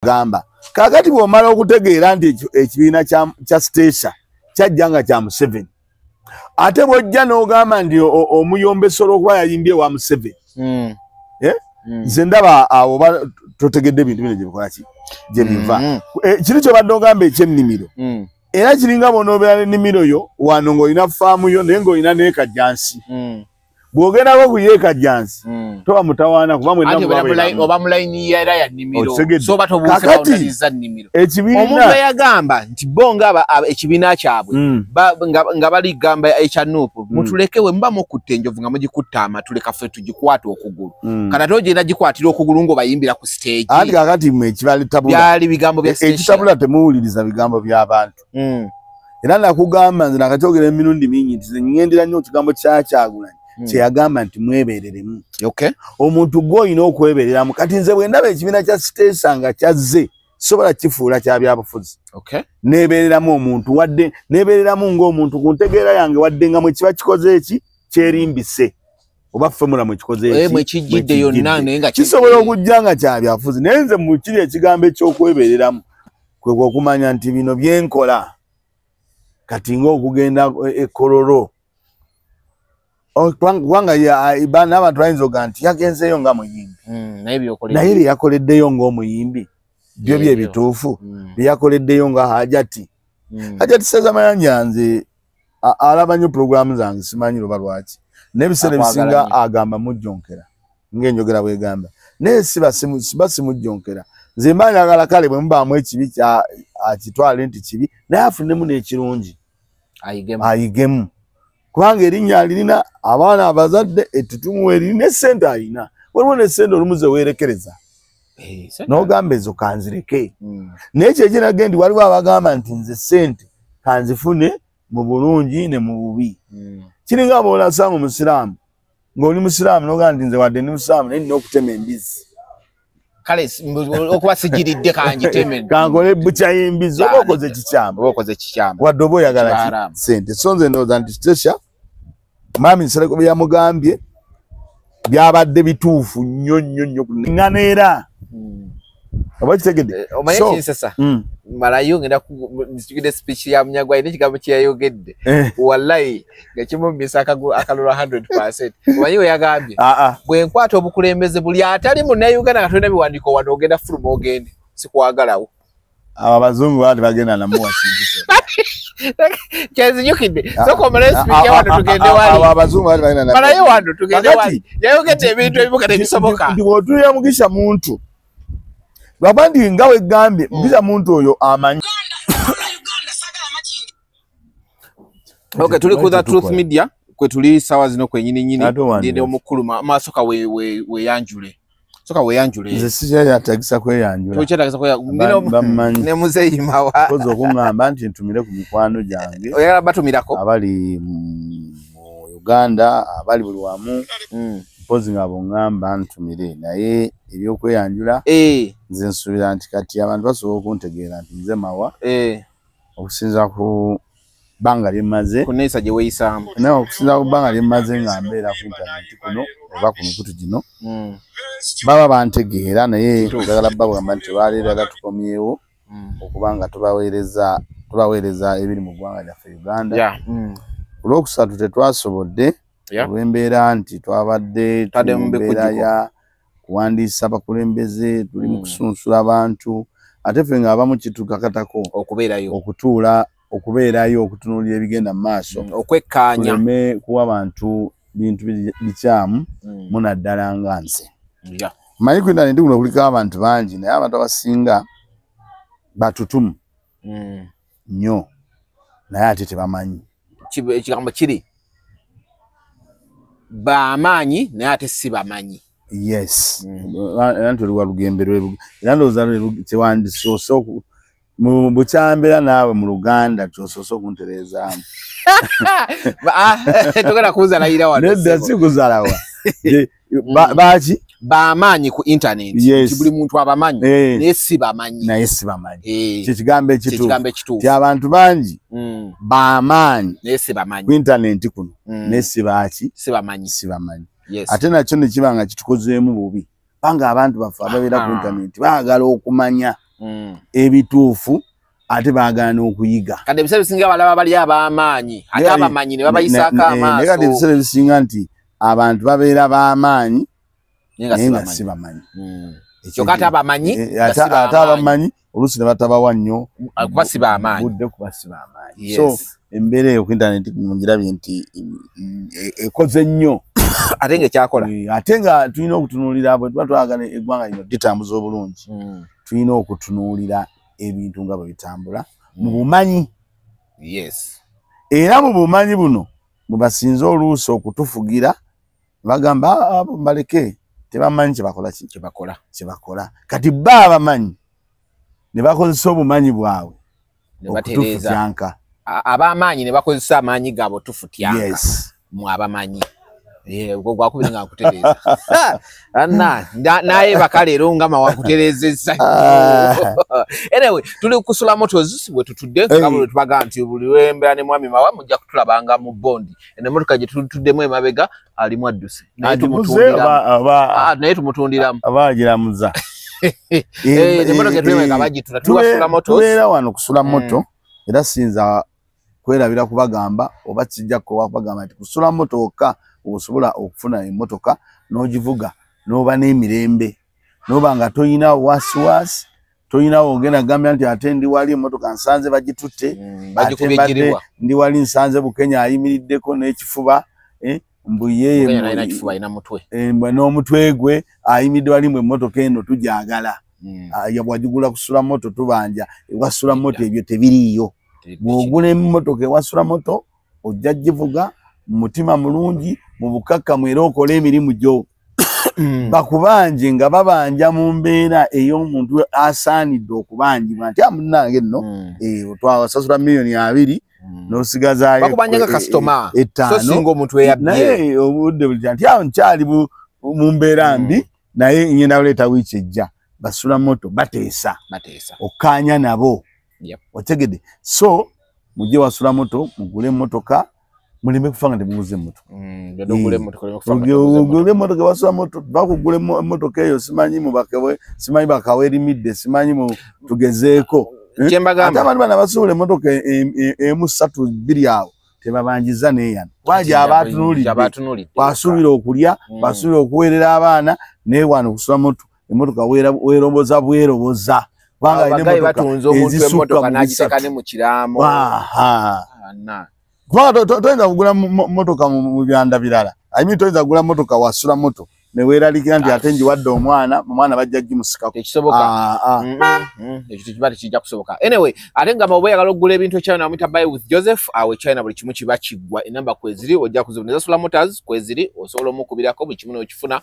Gamba kakati bw'omala okutegeera nti ekibiina kya Stecia kyajja nga kya Museveni, ate bw'ojja n'ogamba nti omuyombesolo okuba yayimbye wa Museveni, nze ndaba awo oba totegedde ebintu bino gyebikola ki gye biva. Kiri kyobadde ogamba eky'ennimiro, era kiringa bw'onoobeera n'ennimiro yo wano ng'olina faamu yo naye ng'olina n'ekajjansi. Bw'ogendako ku yeekajjansi toba mutawaana kuba mwenna oba mu layini era ya nnimiro, so oba tobuuse nnimiro. Ekibiina omuntu yagamba nti bo nga ekibiina kyabwe nga bali gamba ekya NUP, mutuleke we muba mukutte enjovu nga mugikutte amatu, leka ffe tugikwate okugulu. Kati ate ogenda gikwatira okugulu ng'obayimbira ku stage. Anti kakati mmwe ekibalitabula byali bigambo bya stage, ekitabula temuwuliriza bigambo by'abantu. Era nakugamba nze nakakyogera emirundi mingi nti nze ŋŋendera nnyo ekigambo kya Kyagulanyi kyeyagamba nti mwebereremu. Omuntu gw'olina okwebereramu. Kati nze bwe ndaba ekibiina kya Stecia nga kyazze, sobola kifuula kya byabufuzi. Neebereramu omuntu wadde neebereramu ng'omuntu ku ntegeera yange, wadde nga mwe kiba kikoze eki kyerimbise oba ffe mulamu ekikoze eki mwe kijjidde yonna, naye nga kisobola okujja nga kya byabufuzi. Naye nze mu kiri ekigambo eky'okwebereramu kwe okumanya nti bino byenkola kati ng'okugenda ekololo kubanga n'abantu bayinza okuga nti yagenzeeyo nga muyimbi, naye bye yakoleddeyo ng'omuyimbi byo bye bituufu, bye yakoleddeyo nga Hajati. Hajati Seza Mayanja nze alaba nnyo pulogulaamu zange, simanyi oba lwaki, naye ebiseera ebisinga agamba mujjonkera ng'enjogera bwegamba, naye siba simujjonkera. Nze mba njagala kale bwe mubaamu ekibi akitwale nti kibi, naye afunemu n'ekirungi ayigemu, kubanga erinnya alirina, abaana abazadde ettutumu eriri n'essente alina. Waliwo n'essente olumu ze weerekereza n'ogamba ezo kanzireke, naye kye kiraga nti waliwo abagamba nti nze ssente kanzifune mu bulungi ne mu bubi. Kiringa bw'olasanga omusiraamu ng'oli musiraamu n'ogamba nti nze wadde ndi musiraamu naye nina okutema embizzi, kale okuba sigiridde kanjiteme kankole bukya y'embizzi, oba okoze kikyamu, wadde oba oyagala ssente. So nze ndowooza nti Stecia Mwami Nsereko bye yamugambye byabadde bituufu nnyo nnyo nnyo ngana era oba kitegedde. Omanyi kinsesa malayo ngenda nzijukidde speech ya Munyagwa n'ekigambo kye yayogedde, wallahi nga kimummisa akalulu 100%. Omanyi we yagambye bwe nkwata obukulembeze buli atali munnayuganda nga tolina biwandiiko wano ogenda fuluma ogende sikwagalawo. Abo abazungu baali bagenda namuwa kintu kyenzijukidde. Sooka omale speech ya wano tugende wali. Abo abazungu baali bagenda malayo wano tugende wali. Yayogedde ebintu ebimu kati ebisoboka. Nti bw'otuulira Mugisha Muntu, lwakuba nti nga wegambye Mugisha Muntu oyo amanyi. Okay, tuli ku The Truth Media kwe tuli sawa zino kwenyini nyini. Ndinde omukulu maaso ka weyanjule. Soka weyanjule. Nze sikyatagisa kweyanjula. Tokyatagisa kweyanjula. Ne muzeeyi Mawa. Kozi okuŋŋamba nti ntumire ku mikwano gyange. Oyagala batumirako? Abali mu Uganda, abali buli wamu. Mpozi nga bw'oŋŋamba ntumire, naye ebyokweyanjula nze nsuubira nti kati abantu basobola okuntegeera nti nze Mawa okusinza ku bbanga lye mmaze. Ku nneeyisa gye weeyisaamu. Naye okusinza ku bbanga lye mmaze nga mbeera ku intaneti kuno oba ku mikutu gino, baba bantegeera, naye njagala babagamba nti olwaleero era tukomyewo okuba nga tubaweereza ebiri mu ggwanga lyaffe Uganda. Olwokusatu tetwasobodde olw'embeera nti twabadde tuli mu mbeera ya kuwandiisa abakulembeze, tuli mu kusunsula abantu, ate ffe ng'abamu kitukakatako okutuula okubeerayo okutunuulira ebigenda mu maaso, okwekkaanya, tuleme kuwa bantu bintu bikyamu munaddala nga nze. Manyi ku intaneti kuno kuliko abantu bangi, naye abantu abasinga batutumu nnyo, naye ate tebamanyi. Ekigambo kiri bamaanyi naye ate si bamanyi. Yes, era nti oli walugembe era ndowooza kyewandisoose mu bukyambera naawe mu Luganda kyosoose okuntereezaamu. Togenda kunzalayira wano. Nedda si kuzalawa. Baaki? Bamaanyi ku intaneti. Buli muntu abamanyi naye si bamanyi. Naye si bamanyi. Kye kigambo ekituufu. Nti abantu bangi bamaanyi naye si bamanyi ku intaneti kuno, naye si baaki? Si bamanyi. Si bamanyi. Ate nakyo ne kiba nga kitukozeemu bubi, kubanga abantu baffe ababeera ku intaneti baagala okumanya. Ebituufu ate baagala n'okuyiga. Kati ebiseera ebisinga balaba bali ab'amaanyi, ate abamanyi ne babayisaako amaaso. Naye kati ebiseera ebisinga nti abantu babeera b'amaanyi naye nga si bamanyi. Kyokka ate abamanyi ate abamanyi oluusi ne batabawa nnyo kuba si b'amaanyi. Budde kuba si b'amaanyi. So embeera eyo ku internet ngirabye nti ekoze nnyo. Ate nga ekyakola. Ate nga tulina okutunuulira bwe tuba twagala eggwanga lino litambuza obulungi. Tulina okutunuulira ebintu nga bwe bitambula mu bumanyi. Yes. Era mu bumanyi buno bwe basinze oluusi okutufugira bagamba abo baleke tebamanyi kye bakola ki kye bakola. Kye bakola. Kati ba abamanyi ne bakozesa obumanyi bwabwe ne batereeza. Okutufutyanka. Ab'amaanyi ne bakozesa amaanyi gaabwe tufutyanka. Yes. Mwe abamanyi. Ogwo gwakubiri nga nkutereeza. Anna, naye baka leero nga mawa nkutereezezza. Anyway, tuli ku Sula Motors bwe tutudde nga bwe tubaga nti buli lwembeera ne mwami Mawa mujja kutulabanga mu bondi. Eno emmotoka gye tutuddemu emabega alimu adduse. Naye Agibuze tumutundiramu. Oba Naye tumutundiramu. Aba agiramuza. Emmotoka etulemeka bagitunda. Tuli wa Sula Motors. Tubeera wano kusula moto era siyinza kwerabira kubagamba oba kijja kuba kubagamba nti kusula moto wokka osobola okufuna emmotoka n'ogivuga n'oba n'emirembe n'oba nga toyina wasiwasi, toyina ogenda gambya nti ate ndi wali emmotoka nsanze bagitutte, ate Bagikubye mbadde giribwa. ndi wali nsanze Bukenya ayimiriddeko n'ekifuba, mbu yeye Bukenya alina kifuba, alina mutwe. Mbu n'omutwe gwe ayimiridde wali mbu emmotoka eno tugyagala. Ah, bwagigula kusula moto tubanja ewasula moto ebyo tebiriiyo. Bw'ogula emmotoka ewasula moto ojja givuga mu mutima mulungi mu bukakkamu era okole emirimu gyo. Bakubanje nga babanja mu mbeera ey'omuntu asaanidde okubanjibwa nti amunnange nno twasasula 20 million n'osigazaayo Bakubanja nga customer. So 5. singa omuntu eyabbye. Naye obudde buli nti awo nkyali mu mbeera mbi naye ngenda kuleeta wiiki ejja. Basula moto bateesa. Bateesa. Okkaanya nabo. Otegedde? So mujje wasula moto mugule emmotoka muleme kufa nga temuguze emmotoka. Genda ogule emmotoka, oleme kufa nga toguze emmotoka. Ogule emmotoka wasula moto bakugula emmotoka eyo simanyi mubakewe simanyi bakawerimidde simanyi mu tugezeeko. Kye Ate mbagamba. abantu bano abasobola emmotoka 1, 3, 2 awo tebabanjiza n'eyano waji abatunuulidde Abatunuulidde. basuubira okulya, basuubira okuweerera abaana naye wano kusula moto emmotoka weeroboza bweroboza kubanga alina Abagayi emmotoka batunze omuntu ezisukka emmotoka mu n'agiteeka 3. ne mu kiraamo. Aha. Anna. Kubanga toyinza kugula mmotoka mu byanda birala. I mean toyinza kugula mmotoka wasula moto ne weeraliikira nti ate ngiwadde omwana, omwana bajja gimusikako. Tekisoboka. Ah, ah. Ekyo tekiba tekijja kusoboka. Anyway, ate nga oba oyagala okugula ebintu e China amuyita Buy with Joseph, awo e China buli kimu kiba kiggwa. Enamba kweziri ojja kuzibona. Eza Sula Motors kweziri osobola omukubirako buli kimu n'okifuna.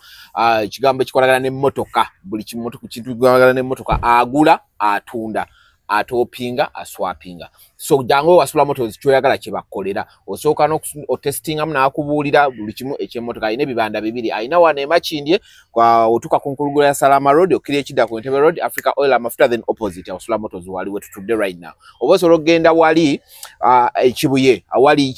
Ekigambo ekikolagana n'emmotoka buli kimu kintu kikolagana n'emmotoka agula atunda atopinga aswapinga. So jangu wa Sula Motors kyoyagala kye bakolera. Osooka n'otestingamu n'akubuulira buli kimu eky'emmotoka. Alina ebibanda bibiri, alina wano e Makindye kwa otuuka ku nkulugulo ya Salama Road okkira ekidda ku Entebbe Road, Africa Oil amafuta, then opposite awo Sula Motors wali we tutudde right now. Oba osobola okugenda wali ekibuye awali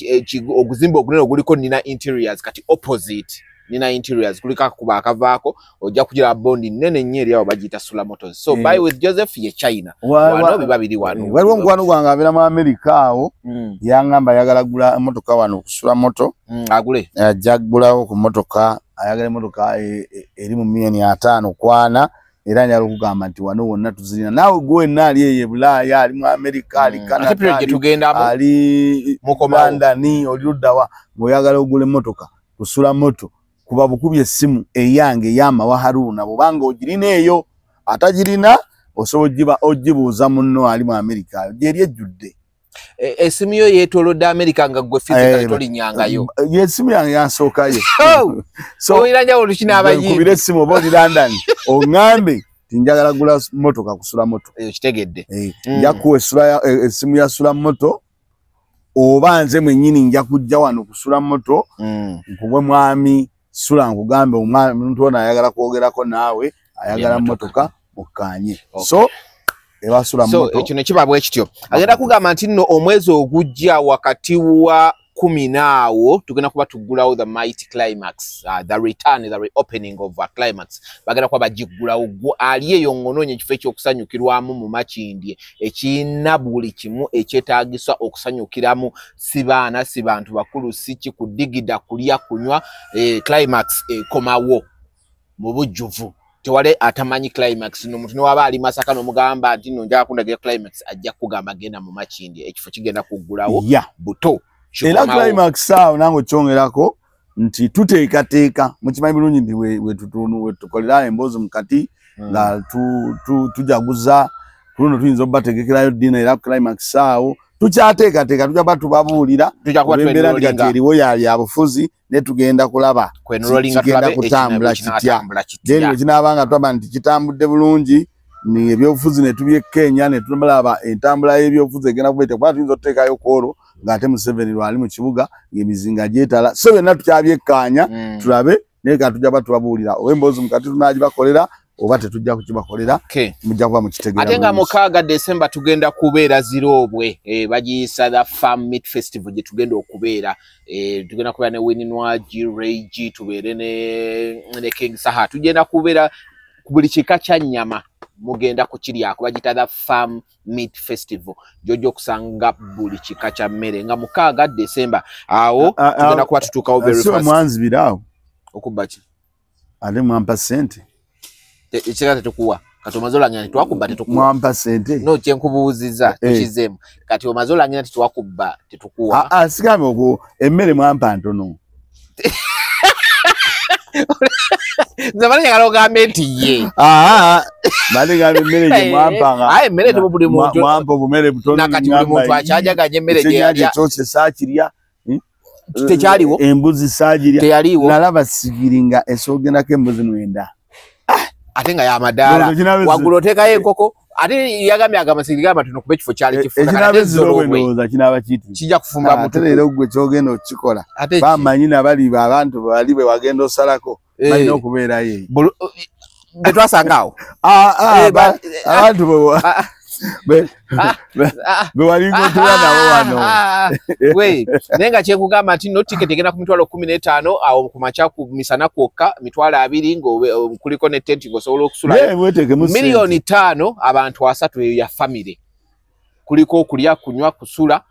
oguzimbe ogunene oguliko Nina Interiors, kati opposite Nina Interiors kuliko akakubo akavaako ojja kugira bondi nnene nnyo eri awo bagiyita Sula Motors. So Buy with Joseph ye China. Wano biba biri wano. Waliwo omukwano gwange abeera mu Amerika awo yaŋŋamba ayagala gula emmotoka wano okusula moto. Agule. Ajja kugulawo ku mmotoka ayagala emmotoka eri mu 50 million era njagala okugamba nti wano wonna tuzirina naawe gwe wenna ali eyo e Bulaaya ali mu Amerika ali Ate Canada period gye tugendamu ali mukomawo. London oli luddawa ng'oyagala ogula emmotoka kusula moto kuba bukubi essimu eyange ey'amawa Haruna bw'obanga ogirina eyo atagirina osobola ogibuuza munno ali mu Amerika gyeri ejjudde. Esimu yo yeetoolodde Amerika nga gwe physically tolinyangayo. Esimu yange yansookayo. So oyina njawulo ki n'abayimbi? Nkubira essimu oba oli London oŋŋambe ti njagala gula motoka kusula moto. Kitegedde. Nja kuwa essimu ya sula moto oba nze mwennyini nja kujja wano kusula moto nkubwe mwami sula nkugambe omuntu ono ayagala kwogerako naawe ayagala motoka mukkaanye. So ebasula so moto. Ekyo ne kiba bwe kityo. Agenda kugamba nti nno omwezi ogujja wakati wa 10 naawo tugenda kuba tuggulawo the mighty climax, the return, the reopening of climax. Bagenda kuba bagiggulawo gwe ali eyo ng'onoonya ekifo ekyokusanyukirwamu mu Makindye ekiyina buli kimu ekyetaagisa okusanyukiramu, si baana si bantu bakulu, si ki kudigida kulya kunywa. Climax ekomawo mu bujjuvu. Tewali atamanyi climax. N'omuntu newaba ali Masaka n'omugamba nti nno njagala kundagira climax, ajja kugamba genda mu Makindye, ekifo kigenda kuggulawo buto. Era climax awo nange okyongerako nti tuteekateeka, mukimanyi bulungi nti wetukolera emboozi mukati nga tujaguza ku luno tuyinza obbategekerayo ddina. Era climax awo tukyateekateeka, tujja kuba tubabuulira embeera nti kati eriwo ya byabufuzi, ne tugenda kulaba kigenda kutambula kitya. Then bwe kinaaba nga tulaba nti kitambudde bulungi ni ebyobufuzi ne tubyekkeenya ne tulaba entambula y'ebyobufuzi egenda kuba etya, kuba tuyinza okuteekayo kwolwo ng'ate Museveni lwali mu kibuga ng'emizinga gyetala. So byonna tukyabyekkaanya tulabe, naye ka tujja kuba tubabuulira oba emboozi mukati tunaagibakolera oba tetujja kukibakolera, mujja kuba mukitegera. Ate nga 6 Desemba tugenda kubeera Zirobwe, bagiyisa the Farm Meat Festival gye tugenda okubeera. Tugenda kubeera ne Winnie Nwagi, Ray G, tubeere ne King Saha. Tugenda kubeera ku buli kika kya nnyama mugenda kukiryako, bagiyita the Farm Meat Festival, gy'ojja okusanga buli kika kya mmere. Nga 6 Desemba awo tugenda kuba tutuukawo very fast. Mwanzibira awo okubba ki? Ate mwampa ssente. Ekirala tetukuwa. Kati omaze olangira nti twakubba tetukuwa. Mwampa ssente. No, kye nkubuuzizza tukizeemu. Kati omaze olangira nti twakubba tetukuwa. Sigambe okwo emmere mwampa ntono. Nze bali njagala ogambe nti ye. Bali gambe emmere gye mwampa nga. Aye emmere buli muntu. Mwampa obumere butono. Nakati buli muntu akyajaganya emmere gye yalya. Ekyennyanja saakirya. Tekyaliwo. Embuzi saagirya. Teyaliwo. Nalaba sigiri nga esoogendako embuzi 9. Ate nga y'amadaala. Waggulu oteekayo enkoko. Ate yagambye agamba sigiri gamba tuno kuba ekifo kyali kifunda. Ekinaaba Zirobwe ndowooza kinaaba kiti. Kijja kufumba mutuku. Ate leero gwe ky'ogenda okukikola. Bamanyi nabali abantu bali bwe wagenda osalako balina okubeerayo. Be twasanga awo. Abantu be walinga otuula nabo wano. Naye nga kyekugamba nti no tiketi egenda ku mitwalo 15 awo ku makya ku misana kwokka 20,000 nga kuliko ne tenti ng'osobola okusulayo. 5 million abantu 3 eyo ya family. Kuliko okulya, kunywa, kusula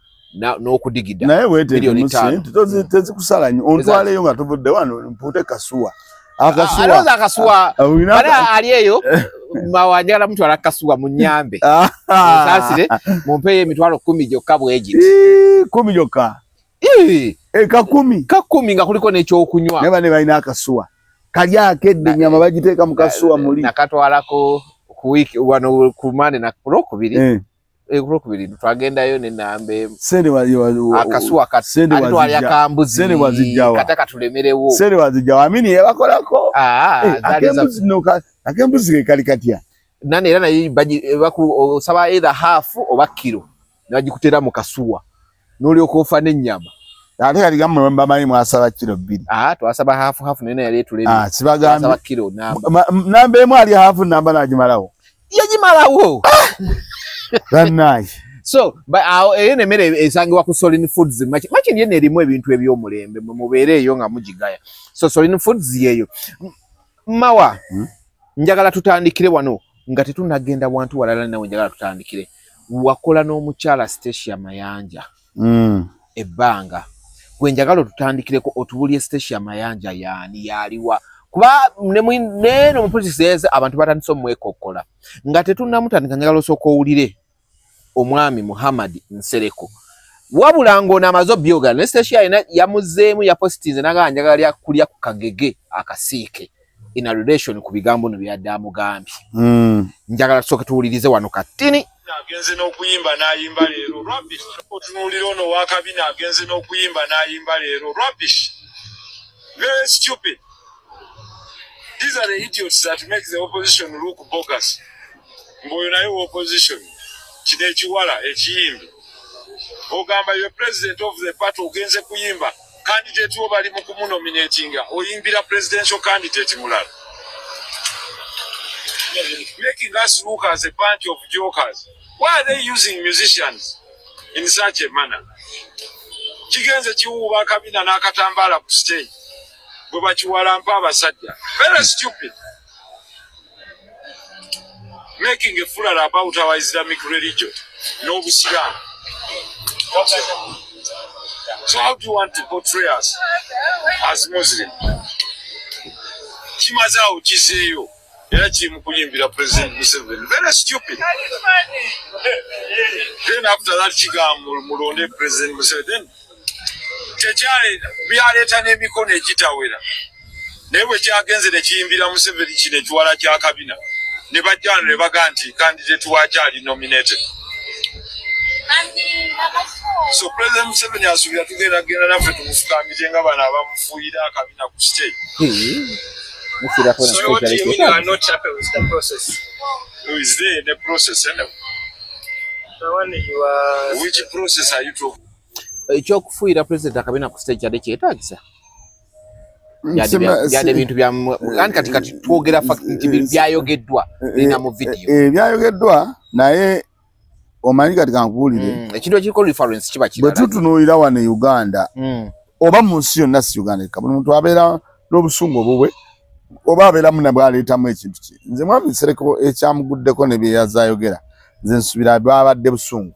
n'okudigida. Naye weeteekemu ssente tezikusala nnyo. Ontwaleyo nga tuvudde wano mpuute kasuwa. Akasuwa. Akasuwa. Bala ali eyo mawanjala mutwala kasuwa mu nnyambe. Nsaasire mumpeeyo emitwalo 10 gyokka bwe giti. 10 gyokka. Kakumi. Kakumi nga kuliko n'ekyokunywa. Naye bane balina akasuwa. Kali akedde ennyama bagiteeka mu kasuwa muli. Nakatwalako ku wiiki wano ku Mande na ku Lwokubiri. Ku twagendayo ne nambe. Sente akasuwa sente kambuzi. Sente wazijjawa. Kataka tulemerewo. Sente wazijjawa. Amini yabakolako. Akembuzi no akembuzi ke kali katya. Nani era naye osaba either half oba kilo. Ne bagikutera mu kasuwa. N'olyoka ofa n'ennyama. Ate kati gammwe mbamanyi mwasaba kilo 2. Twasaba half half naye yali etulemye. Sibagambye. Twasaba kilo namba. Namba emu ali half namba n'agimalawo. Yagimalawo. Bannange. So, eyo emmere esangibwa ku Solin Foods. Makindye yena erimu ebintu eby'omulembe mwe mubeere eyo nga mugigaya. So Solin Foods yeeyo. Mawa, njagala tutandikire wano nga tetunnagenda wantu walala nawe njagala tutandikire. Wakola n'omukyala Stecia Mayanja. Ebbanga. Gwe njagala otutandikireko otubulye Stecia Mayanja yaani yaliwa. Kuba neno mu politics abantu batandise omwekokkola. Nga tetunnamutandika njagala osooka owulire omwami Muhammad Nsereko. Wabula ng'ono amaze obyogera ne Stecia yena yamuzeemu yapositinze n'agamba njagala kulya ku kagege akasiike in a relation ku bigambo no byadde amugambye. Njagala tusooke tuwulirize wano katini. Agenze n'okuyimba n'ayimba leero rubbish. Otunuulira ono owakabina agenze n'okuyimba n'ayimba leero rubbish. Very stupid. These are the idiots that make the opposition look bogus. Mboyo naye opposition. Kino ekiwala ekiyimbi. Ogamba you president of the party ogenze kuyimba. Candidate wo bali mu kumunominatinga. Oyimbira presidential candidate mulala. Making us look as a bunch of jokers. Why are they using musicians in such a manner? Kigenze kiwuuba akabina n'akatambaala ku stage bwe bakiwalampa abasajja. Very stupid. Making a fool about our Islamic religion. N'obusiraamu. So how do you want to portray us as Muslim? Kimaze awo kizeeyo era kiri mu kuyimbira President Museveni. Very stupid. Then after that kigamba mulonde President Museveni. Then byaleeta n'emikono egitawera. Naye bwe kyagenze ne kiyimbira Museveni kino ekiwala kya kabina ne bajja wano ne bagamba nti candidate wakyali nominated. So President Museveni asuubira tugenda genda naffe tumufukamire nga bano abamufuuyira akabina ku stage. So what do you mean you are not happy with the process? Is there any process anyway? The one you are... Which process are you talking? Ekyokufuuyira president akabina ku stage kyadde kyetaagisa. Yadde ebintu bya anti kati twogera fact nti byayogeddwa birina mu video. Byayogeddwa naye omanyi kati kankubuulire. Ekintu ekiriko reference kiba kirala. Bwe tutunuulira wano e Uganda oba mu nsi yonna si Uganda yekka, buli muntu abeera n'obusungu obubwe oba abeeramu na bw'aleetamu ekintu kye. Nze Mwami Nsereko ekyamuguddeko ne bye yazayogera nze nsuubira bwabadde busungu.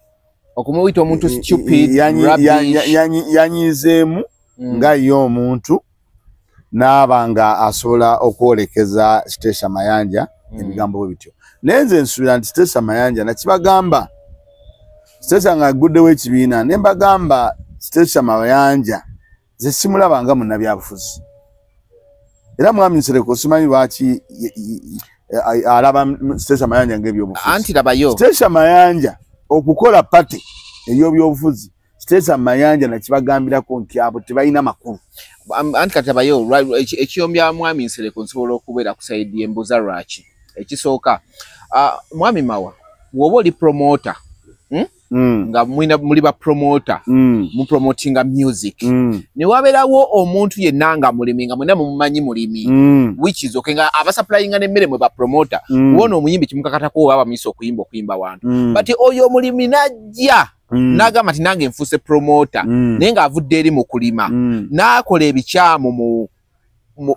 Okumuyita omuntu stupid, rubbish. Yanyizeemu nga ye omuntu n'aba nga asobola okwolekeza Stecia Mayanja ebigambo bwe bityo. Naye nze nsuubira nti Stecia Mayanja nakibagamba Stecia ng'aguddewo ekibiina ne mbagamba Stecia Mayanja nze simulaba nga munnabyabufuzi. Era Mwami Nsereko simanyi lwaki alaba Stecia Mayanja ng'ebyobufuzi. Anti labayo. Stecia Mayanja okukola party ey'ebyobufuzi Stecia Mayanja nakibagambirako nti abo tebalina makulu. Anti kati labayo ekiyombya Mwami Nsereko nsobola okubeera ku side y'embuza lwaki. Ekisooka Mwami Mawa bw'oba oli promoter nga muli ba promoter mu promotinga music ne wabeerawo omuntu yenna nga mulimi nga mwenna mumumanyi mulimi which is okay nga abasupplyinga n'emmere mwe ba promoter wona omuyimbi kimukakatako oba bamuyise okuyimba okuyimba wantu but oyo omulimi n'ajja n'agamba nti nange nfuuse promoter naye ng'avudde eri mu kulima n'akola ebikyamu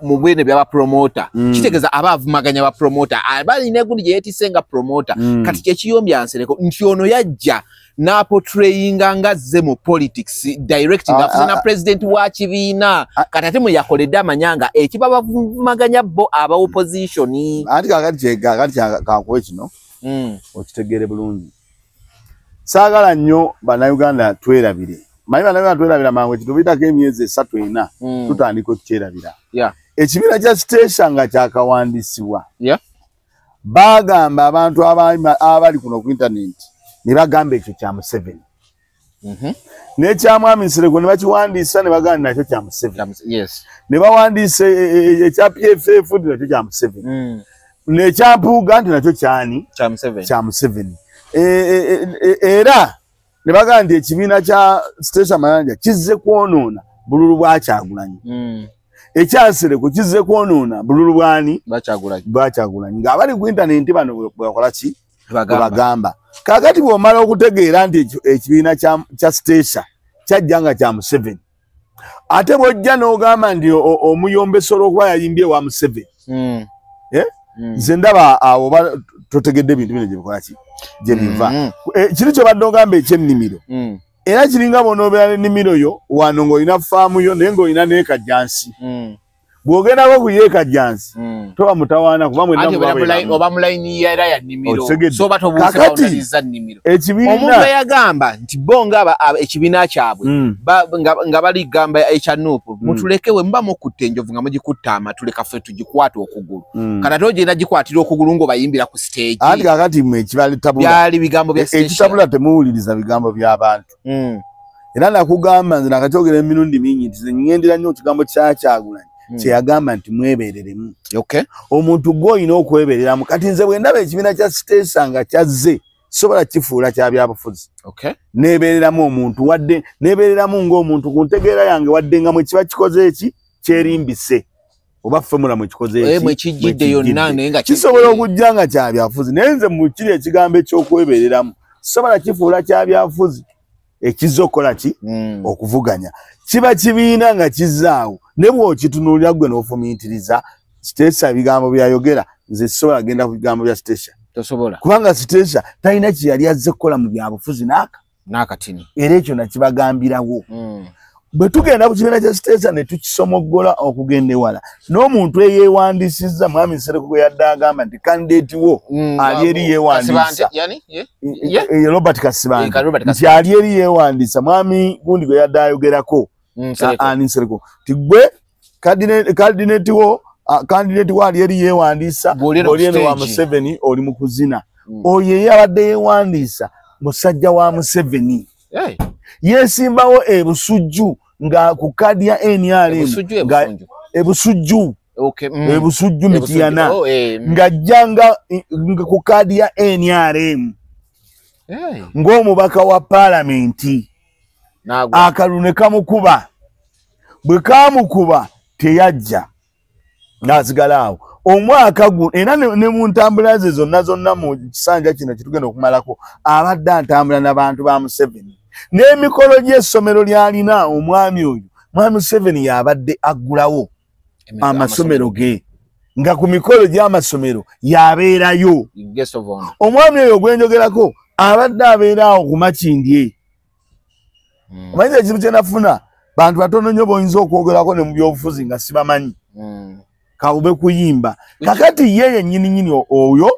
mu bwene byaba promoter kitegeeza aba avumaganya ba promoter aba alina egundi gye yeetisse nga promoter kati kyekiyombya Nsereko nti ono yajja n'aportrayinga nga azze mu politics direct ng'afuze na president wa kibiina kati ate mwe yakoledde amanya nga ekiba bavumaganya bo aba opposition. Anti kakati kankuwe kino okitegeere bulungi. Saagala nnyo Bannayuganda twerabire. Manyi Bannayuganda twerabira mangu ekitubitako emyezi 3 4 tutandika okukyerabira. Ekibiina kya Stecia nga kyakawandisibwa bagamba abantu abali kuno ku internet ne bagamba ekyo kya Museveni. N'ekya Mwami Nsereko ne bakiwandiisa ne bagamba nakyo kya Museveni. Ne bawandiisa ekya PFF nti nakyo kya Museveni. N'ekya Mpuuga nti nakyo kyani? Kya Museveni. Era ne bagamba nti ekibiina kya Stecia Mayanja kizze kwonoona bululu bwa Kyagulanyi. Ekya Nsereko kizze kwonoona bululu bwani? Bwa Kyagulanyi. Ng'abali ku internet bano bwe bakola ki? Bagamba. Kaakati bw'omala okutegeera nti ekibiina kya Stecia kyajja nga kya Museveni. Ate bw'ojja n'ogamba nti omuyombesa olw'okuba yayimbye wa Museveni. Nze ndaba awo oba totegedde ebintu bino gye bikola ki? Gye biva. Kiri kye badde ogamba eky'ennimiro. Era kiringa bw'onoobeera n'ennimiro yo wano ng'olina faamu yo naye ng'olina n'ekajjansi. Bw'ogendako ku yeekajjansi toba mutawaana kuba mwenna mubabeeramu. Oba mu layini era ya nnimiro so oba tobuuse bawunaliza nnimiro. Ekibiina omuntu yagamba nti bo nga ekibiina kyabwe nga baligamba ekya NUP mutuleke we muba mukutte enjovu nga mugikutte amatu leka ffe tugikwate okugulu. Kati ate ogenda gikwatira okugulu ng'obayimbira ku stage. Anti kaakati mmwe ekibalitabula byali bigambo bya stage. Ekitabula temuwuliriza bigambo by'abantu. Era nakugamba nze nakakyogera emirundi mingi nti nze ŋŋendera nnyo ekigambo kya Kyagulanyi kyeyagamba nti mwebereremu. Omuntu gw'olina okwebereramu. Kati nze bwe ndaba ekibiina kya Stecia nga kyazze sobola kifuula kya byabufuzi. Neebereramu omuntu wadde neebereramu ng'omuntu ku ntegeera yange wadde nga mwe kiba kikoze eki kyerimbise oba ffe mulamu ekikoze eki mwe kijjidde yonna naye nga kisobola okujja nga kya byabufuzi. Naye nze mu kiri ekigambo eky'okwebereramu sobola kifuula kya byabufuzi. Ekizza okukola ki? Okuvuganya. Kiba kibiina nga kizzaawo, ne bw'okitunuulira ggwe n'ofumiitiriza, Stecia ebigambo by'ayogera, nze sisobola genda ku bigambo bya Stecia. Tosobola. Kubanga Stecia talina kye yali azze kukola mu byabufuzi n'akatini. Era ekyo nakibagambirawo. Bwe tugenda ku kibiina kya Stecia ne tukisomoggola okugenda ewala, n'omuntu eyeewandiisizza, Mwami Nsereko gwe yadde agamba nti candidate wo ali eri yeewandiisa. Robert Kasibante. Nti ali eri yeewandiisa, Mwami gundi gwe yadde ayogerako, ani Nsereko. Nti gwe candidate wo ali eri yeewandiisa, oli eno wa Museveni oli mu kuzina. Oyo eyabadde yeewandiisa musajja wa Museveni. Yeesimbawo e Busujju nga ku kaadi ya NRM, e Busujju Mityana, ng'ajja nga ku kaadi ya NRM ng'omubaka wa paalamenti. Akalulu ne kamukuba, bwe kamukuba teyajja, n'asigala awo omwaka guno. Era ne mu ntambula ze zonna zonna mu kisanja kino kyetugenda okumalako, abadde antambula n'abantu ba Museveni. N'emikolo gy'essomero ly'alina omwami oyo, Mwami Museveni y'abadde aggulawo amasomero ge, nga ku mikolo gy'amasomero y'abeerayo. Omwami oyo gwe njogerako abadde abeera awo ku Makindye. Omanyi ekizibu kye nafuna, bantu batono nnyo b'oyinza okwogerako ne mu byobufuzi nga sibamanyi. Kawube kuyimba. Kakati ye yennyini nnyini oyo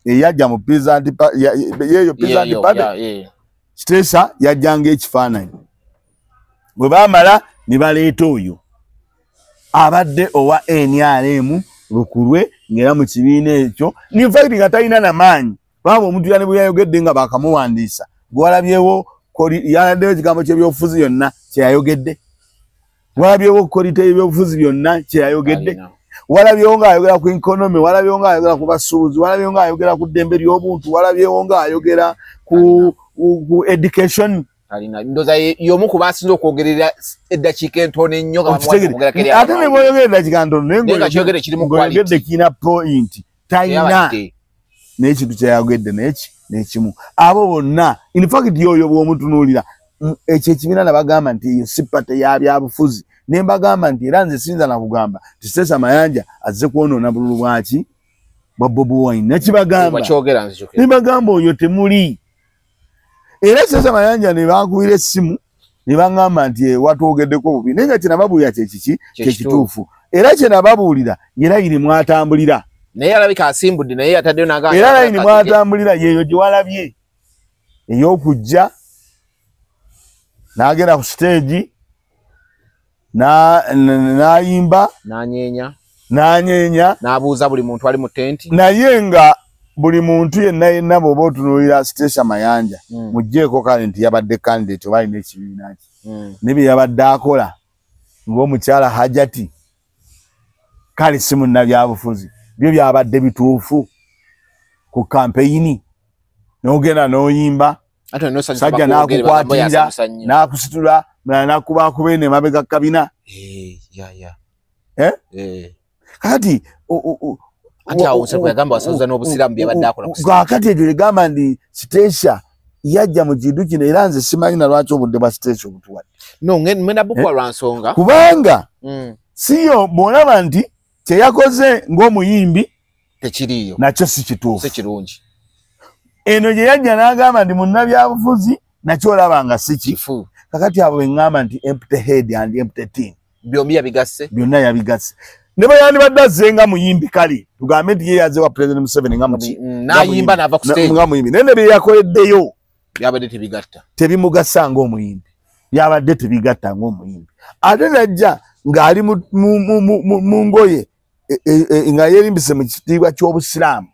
eyajja mu Peasant yeyo Peasant Party, Stecia yajjanga ekifaananyi. Bwe baamala ne baleeta oyo abadde owa NRM lukulwe, ng'era mu kibiina ekyo in fact nga talina na maanyi. Kubanga omuntu yane bwe yayogedde nga baakamuwandiisa, gwe walabyewo yaladdeyo ekigambo ky'ebyobufuzi yonna kye yayogedde, walabyewo quality y'ebyobufuzi byonna kye yayogedde, walabyewo ng'ayogera ku economy, walabyewo ng'ayogera ku basuubuzi, walabyewo ng'ayogera ku ddembe ly'obuntu, walabyewo ng'ayogera ku education. Ndoza y'omu ku basinze okwogerera eddakiika entono ennyo. Ate ne bw'oyogera eddakiika ntono naye ng'oyogedde kirina point, talina n'ekintu kyeyayogedde n'ekimu. Abo bonna in fact y'oyo bw'omutunuulira ekyo ekibiina nabagamba nti eyo si party ya byabufuzi. Ne mbagamba nti era nze siyinza na kugamba nti Stecia Mayanja azze kwonoona bululu bwaki bwa Bobi Wine. Nakibagamba, ne mbagamba oyo temuli. Era Stecia Mayanja ne bankubira essimu ne baŋŋamba nti watwogeddeko bubi, naye nga kye nababuulira kye kiki kye kituufu. Era kye nababuulira ye layini mwatambulira. Naye alabika asimbudde, naye ataddeyo n'agamba. Era layini mwatambulira yeeyo gye walabye ey'okujja n'agenda ku stage n'ayimba n'anyeenya n'abuuza buli muntu ali mu tenti, naye nga buli muntu yenna yenna bw'oba otunuulira Stecia Mayanja, muggyeko kale nti yabadde candidate oba alina ekibiina kye, ne bye yabadde akola ng'omukyala Hajati, kale si munnabyabufuzi, byo byabadde bituufu ku kampeyini. N'ogenda n'oyimba, sajja n'akukwatirira n'akusitula, n'akubakuba eno emabega kabina. Kati kakati ekyo ligamba nti Stecia yajja mu kintu kino, era nze simanyi na lwaki obudde bwa Stecia obutuwadde. Kubanga siyo bw'olaba nti kye yakoze ng'omuyimbi tekiriiyo, nakyo si kituufu, Eno gye yajja n'agamba nti munnabyabufuzi, nakyo olaba nga si kifu. Kakati abo beŋŋamba nti empty head and empty tin, byombi yabigasse, byonna yabigasse. Ne bwe yandibadde azze nga muyimbi, kale tugambe nti ye yazze wa President Museveni nga muki n'ayimba n'ava ku stage nga muyimbi, naye ne bye yakoleddeyo byabadde tebigatta, tebimugasa ng'omuyimbi, byabadde tebigatta ng'omuyimbi. Ate n'ajja ng'ali mu ngoye nga yeerimbise mu kitiibwa ky'Obusiraamu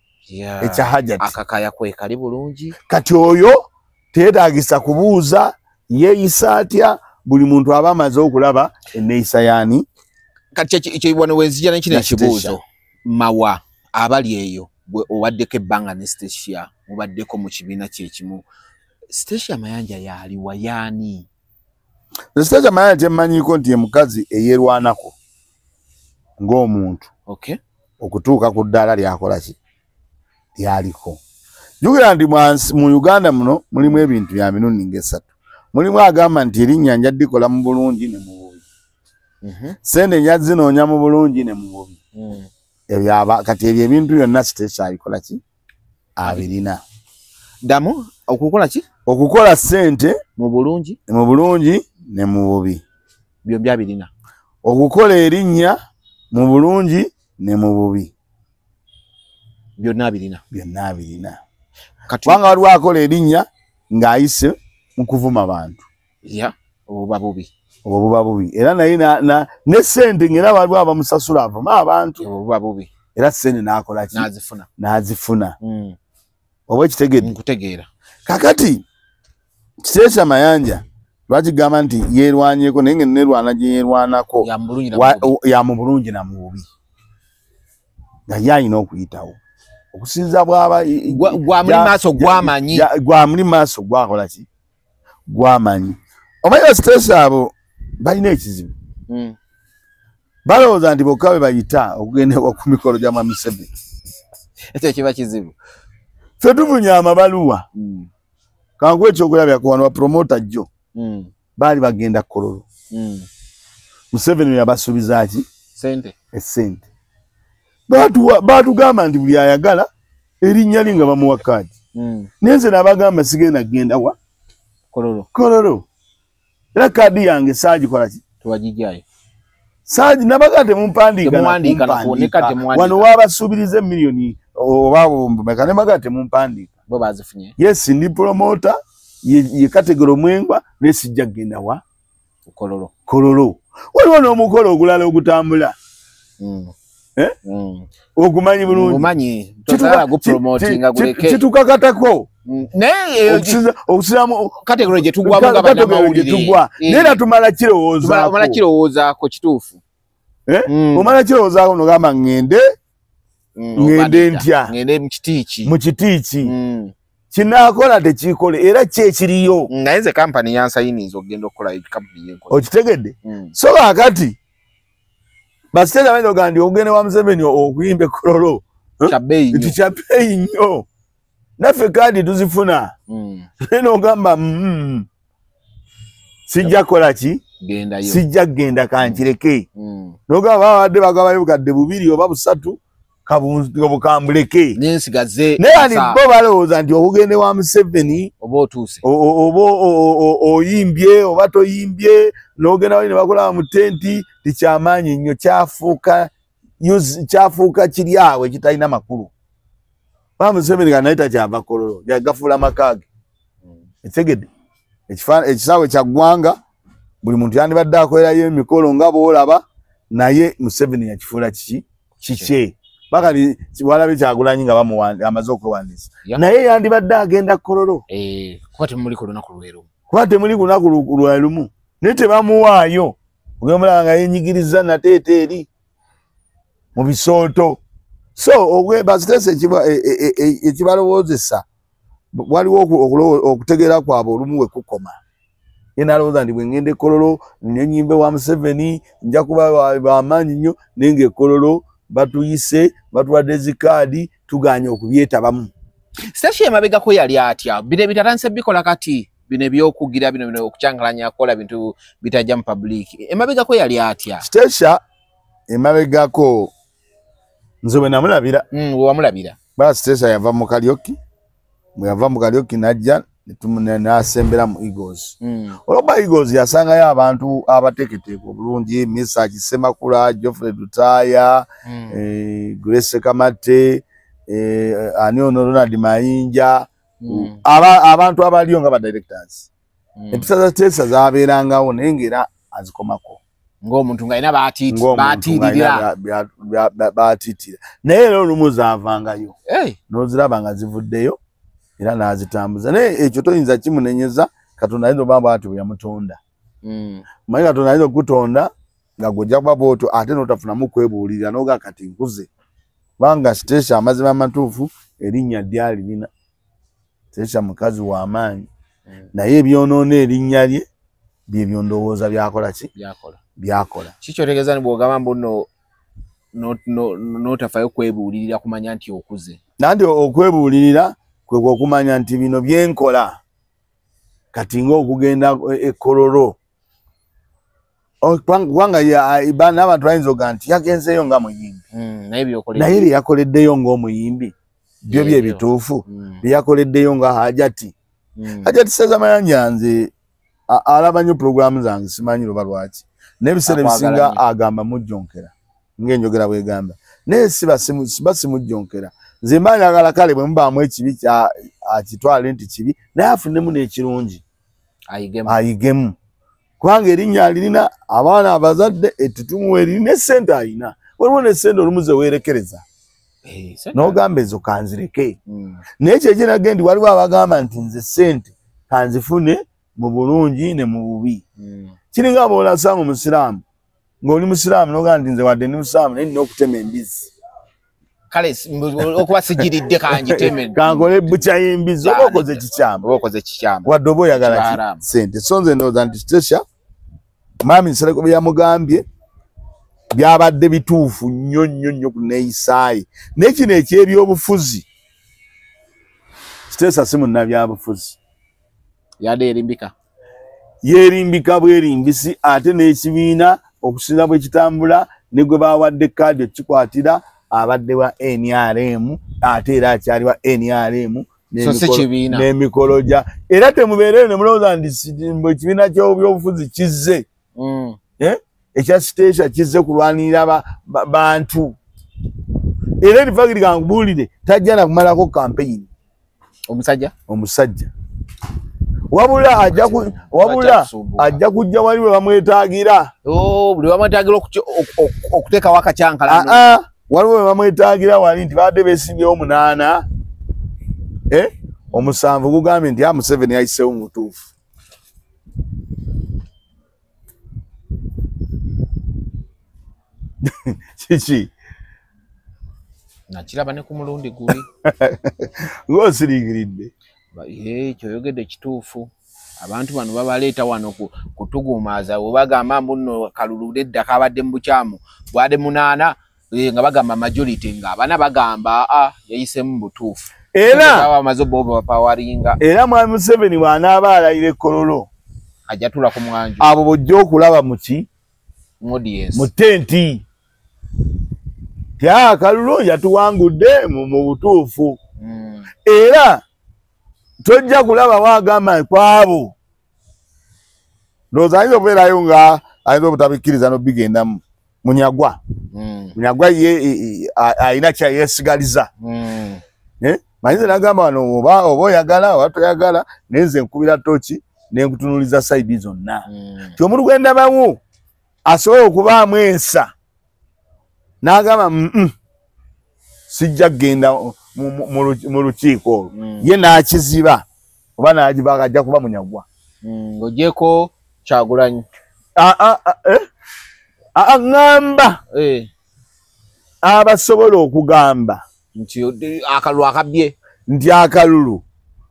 ekya Hajati. Akakaya kwe kali bulungi. Kati oyo teyeetaagisa kubuuza yeeyisa atya, buli muntu aba amaze okulaba enneeyisa yaani. Kati ekyo wano wenzija n'ekino ekibuuzo, Mawa abali eyo gwe obaddeko ebbanga ne Stecia, mubaddeko mu kibiina kye kimu, Stecia Mayanja yaliwa yaani? Stecia Mayanja kyemmanyiiko nti ye mukazi eyeerwanako ng'omuntu okutuuka ku ddaala lyakola ki lyaliko. Jjukira nti mu Uganda muno mulimu ebintu bya mirundi ng'esatu. Mulimu agamba nti erinnya nja ddikola mu bulungi ne mu bubi. Ssente nja zinoonya mu bulungi ne mu bubi. Ebyo kati ebyo ebintu byonna Stecia abikola ki? Abirina. Ddamu okukola ki? Okukola ssente mu bulungi ne mu bubi. Byombi abirina. Okukola erinnya mu bulungi ne mu bubi. Byonna abirina. Byonna abirina. Kubanga waliwo akola erinnya ng'ayise mu kuvuma bantu. Ya, obuba bubi. Obwo buba bubi. Era naye ne ssente ng'era waliwo abamusasula avuma abantu. Obuba bubi. Era ssente n'akola ki? N'azifuna. N'azifuna. Oba ekitegedde? Nkutegeera. Kakati Stecia Mayanja lwaki gamba nti yeerwanyeko naye nga neerwana gye yeerwanako ya mu bulungi na mu bubi. Nga ye alina okuyitawo. Okusinza bw'aba gwamuli maaso gw'amanyi. Gwamuli maaso gwakola ki? Gw'amanyi. Omanyi Stecia abo balina ekizibu. Balowooza nti bokka be bayita okugenda ku mikolo gya Mwami Museveni. Ekyo kiba kizibu. Ffe tufunye amabaluwa. Kankuwe ekyokulabirako wano bapromota jjo. Baali bagenda Kololo. Museveni yabasuubiza ki? Ssente. Essente. Baatugamba nti buli ayagala erinnya lye nga bamuwa kaadi. Naye nze nabagamba sigenda kugenda wa? Kololo. Kololo. Era kaadi yange saagikola ki? Tewagijjayo. Saagi nabaga temumpandiika. Wano wabasuubiriza emiliyoni oba bumeka ne baga temumpandiika. Bo bazifunye. Yes, ndi promoter ye kategoro omwengwa naye sijja kugenda wa? Kololo. Kololo. Waliwo n'omukolo ogulala ogutambula. Ogumanyi bulungi. Ogumanyi. Tosobola gupromotinga guleke. Kitukakatako. Naye okusiramu kategori gye tugwamu nga bannamawulire. Naye era tumala kirowoozaako. Omala kirowoozaako kituufu. Omala kirowoozaako n'ogamba ŋŋende ŋŋende ntya. Ŋŋende mu kiti ki. Mu kiti ki. Kinaakola tekikole era ki ekiriyo. Naye nze kampani yansayiniza okugenda okukola kampani yenkola. Okitegedde? So kaakati Basiteja bayinza okugamba nti ogenda wa Museveni okuyimba e Kololo. Kya bbeeyi nnyo. Nti kya bbeeyi nnyo. Naffe kaadi tuzifuna. Naye n'ogamba sijja kukola ki? Sijja kugenda kankireke. N'ogamba babadde bagabayo bukadde 2 oba 3 kabukambuleke. Nensigaze. Naye ani bo balowooza nti okugenda wa Museveni oba otuuse. Oba oyimbye oba toyimbye n'ogenda wali ne bakola mu tenti tikyamaanyi nnyo kyafuuka kiri awo ekitalina makulu. Ba Museveni nga naye takyava Kololo yagafuula maka ge. Ekitegedde? Ekisaawe kya ggwanga buli muntu yandibadde akolerayo emikolo nga bw'olaba naye Museveni yakifuula kiki? Kikye. Paka walabye Kyagulanyi nga amaze okwewandiisa. Naye yandibadde agenda Kololo. Kuba temuli ku lunaku lwe lumu. Kuba temuli ku lunaku lwe lumu. Naye tebamuwaayo. Ogenda omulaba nga yeenyigiriza nateeta eri mu bisooto. So Basiteesa ekibalowoozesa waliwo okutegeera kwabwe olumu we kukoma. Ye n'alowooza nti bwe ŋŋenda e Kololo ne nnyimbe wa Museveni nja kuba bamaanyi nnyo naye ng'e Kololo batuyise batuwadde zikaadi tugaanye okubyetabamu. Stecia emabegako yali atya? Bino ebintu atandise bikola kati bino ebyokugira bino okukyankalanya akola bintu bitajja mu public. Emabegako yali atya? Stecia emabegako nze bwe namulabira. Wamulabira. Stecia yava mu Karaoke. Bwe yava mu Karaoke n'ajja n'asembera mu Eagles. Olwokuba Eagles yasangayo abantu abateeketeeke obulungi, Mesach Ssemakula, Geoffrey Lutaaya, Grace Kamate, ani ono Ronald Mayinja, abantu abaliyo nga ba directors. Empisa za Stecia zaabeerangawo naye ng'era azikomako. Ng'omuntu ng'alina baatiitirira. Baatiitira. Naye era olumu zaavangayo. N'oziraba nga zivuddeyo era n'azitambuza. Naye ekyo toyinza kimunenyeza, Katonda ayinza okuba bw'atyo bwe yamutonda. Omanyi Katonda ayinza okukutonda nga gw'ojja kuba bw'otyo ate n'otafunamu kwebuulirira n'ogaa kati nkuze. Kubanga Stecia amazima amatuufu erinnya lyalirina. Stecia mukazi w'amaanyi. Naye ebyonoona erinnya lye bye byondowooza byakola ki? Byakola. Byakola. Kikyotegeeza ni bw'ogamba mbu n'otafayo kwebuulirira kumanya nti okuze. Nanti okwebuulirira kwe okumanya nti bino byenkola Kati ng'okugenda ekololo kubanga n'abantu bayinza oga nti yagenzeeyo nga muyimbi, naye bye yakoleddeyo ng'omuyimbi byo bye bituufu, bye yakoleddeyo nga Hajati. Hajati Seza Mayanja nze alaba nnyo pulogulaamu zange, simanyi loba lwaki, naye ebiseera ebisinga agamba mujjonkera ng'enjogera bwegamba, naye siba simujjonkera. Nze mba njagala kale bwe mubaamu ekibi akitwale nti kibi, naye afunemu n'ekirungi ayigemu, kubanga erinnya alirina, abaana abazadde ettutumu eriri, n'essente ayina. Waliwo n'essente olumu ze weerekereza n'ogamba ezo kanzireke, naye kyekirage nti waliwo abagamba nti nze ssente kanzifune mu bulungi ne mu bubi. Kiringa bw'olasanga omusiraamu ng'oli musiraamu n'ogamba nti nze wadde ndi musiraamu naye nina okutema embizzi, kale okuba sigiridde kanjiteme kankole bukya y'embizzi, oba okoze kikyamu, wadde oba oyagala ssente. So nze ndowooza nti Stecia Mwami Nsereko bye yamugambye byabadde bituufu nnyo nnyo nnyo ku neeyisaaye. Naye kino eky'ebyobufuzi, Stecia si munnabyabufuzi, yadde yerimbika, yeerimbika bwerimbisi, ate n'ekibiina okusinza bwe kitambula ne gwe bawadde kaadi okikwatira abadde wa NRM, ate era akyali wa NRM n'emikolo gya, era temubeereyo ne mulowooza nti ekibiina ky'ebyobufuzi kizze ekya Stecia kizze kulwanirira bantu. Era erifagiri kankubuulire tajja na kumalako kampeyini omusajja, wabula ajja kujja wali we bamwetaagira, buli bamwetaagira okuteekawo akacyankalano, waliwo we bamwetaagira wali nti babadde beesimbyewo 8 7 gugambye nti Museveni yayiseewo mu butuufu. Kiki nakiraba ne ku mulundi guli ng'osiriikiridde. Kyoyogedde kituufu. Abantu bano babaleeta wano kutugumaaza, bwe bagamba mbu nno kalulu nedda kabadde mu bukyamu bwadde 8 nga bagamba majority, nga abana bagamba yayisemu mu butuufu, era bamaze obapawaringa. Era Mwami Museveni bw'anaaba alayira ekkololo ajja tuula ku mwanjo, abo bw'ojja okulaba muki mu tenti ti akalulu yatuwangudde mu butuufu. Era tojja kulaba waagamba kwabo, ndowooza ayinza okubeerayo nga ayinza obutabikkiriza n'obigendamu. Munyagwa Munyagwa ye ayina kyayeesigaliza. Manyize nagamba wano oba oyagala oba toyagala, naye nze nkubira toki ne nkutunuuliza sayidi zonna. Ti omuntu gwe ndabawo asobola okubaamu ensa n'agamba sijja kugenda mu lukiiko olwo, ye n'akiziba oba n'agibaga ajja kuba Munyagwa. Ng'ogyeko Kyagulanyi ŋŋamba abasobola okugamba nti akalulu akabbye, nti akalulu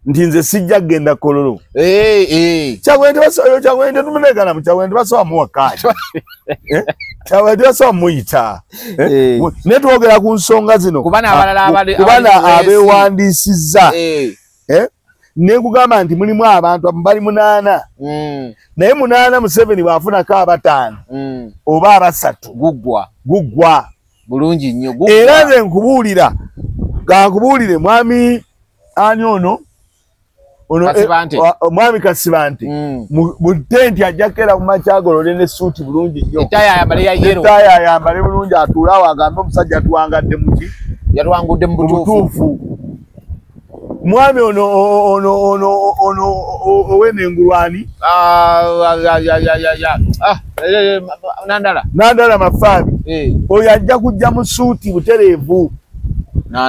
nti nze sijja kugenda Kololo. Kyagulanyi tetumunegana, Kyagulanyi tebasobola muwa kaadi, Kyagulanyi tebasobola muyita, naye twogera ku nsonga zino kubana abeewandiisizza. Nekugamba nti mulimu abantu bali 8, naye 8 Museveni bw'afunako 5 oba 3 guggwa bulungi nnyo. Era nze nkubuulira, kankubuulire mwami ani ono mwami Kasibante mu tenti ajja kukeera ku makya agolole n'essuuti bulungi nnyo, ettaayi ayambale bulungi, atuule awo agambe omusajja atuwangadde muki, yatuwangudde mu butuufu. Mwami ono ono ono ono ow'enengulwani Nandala Mafabi oyo ajja kujja mu ssuuti butereevu.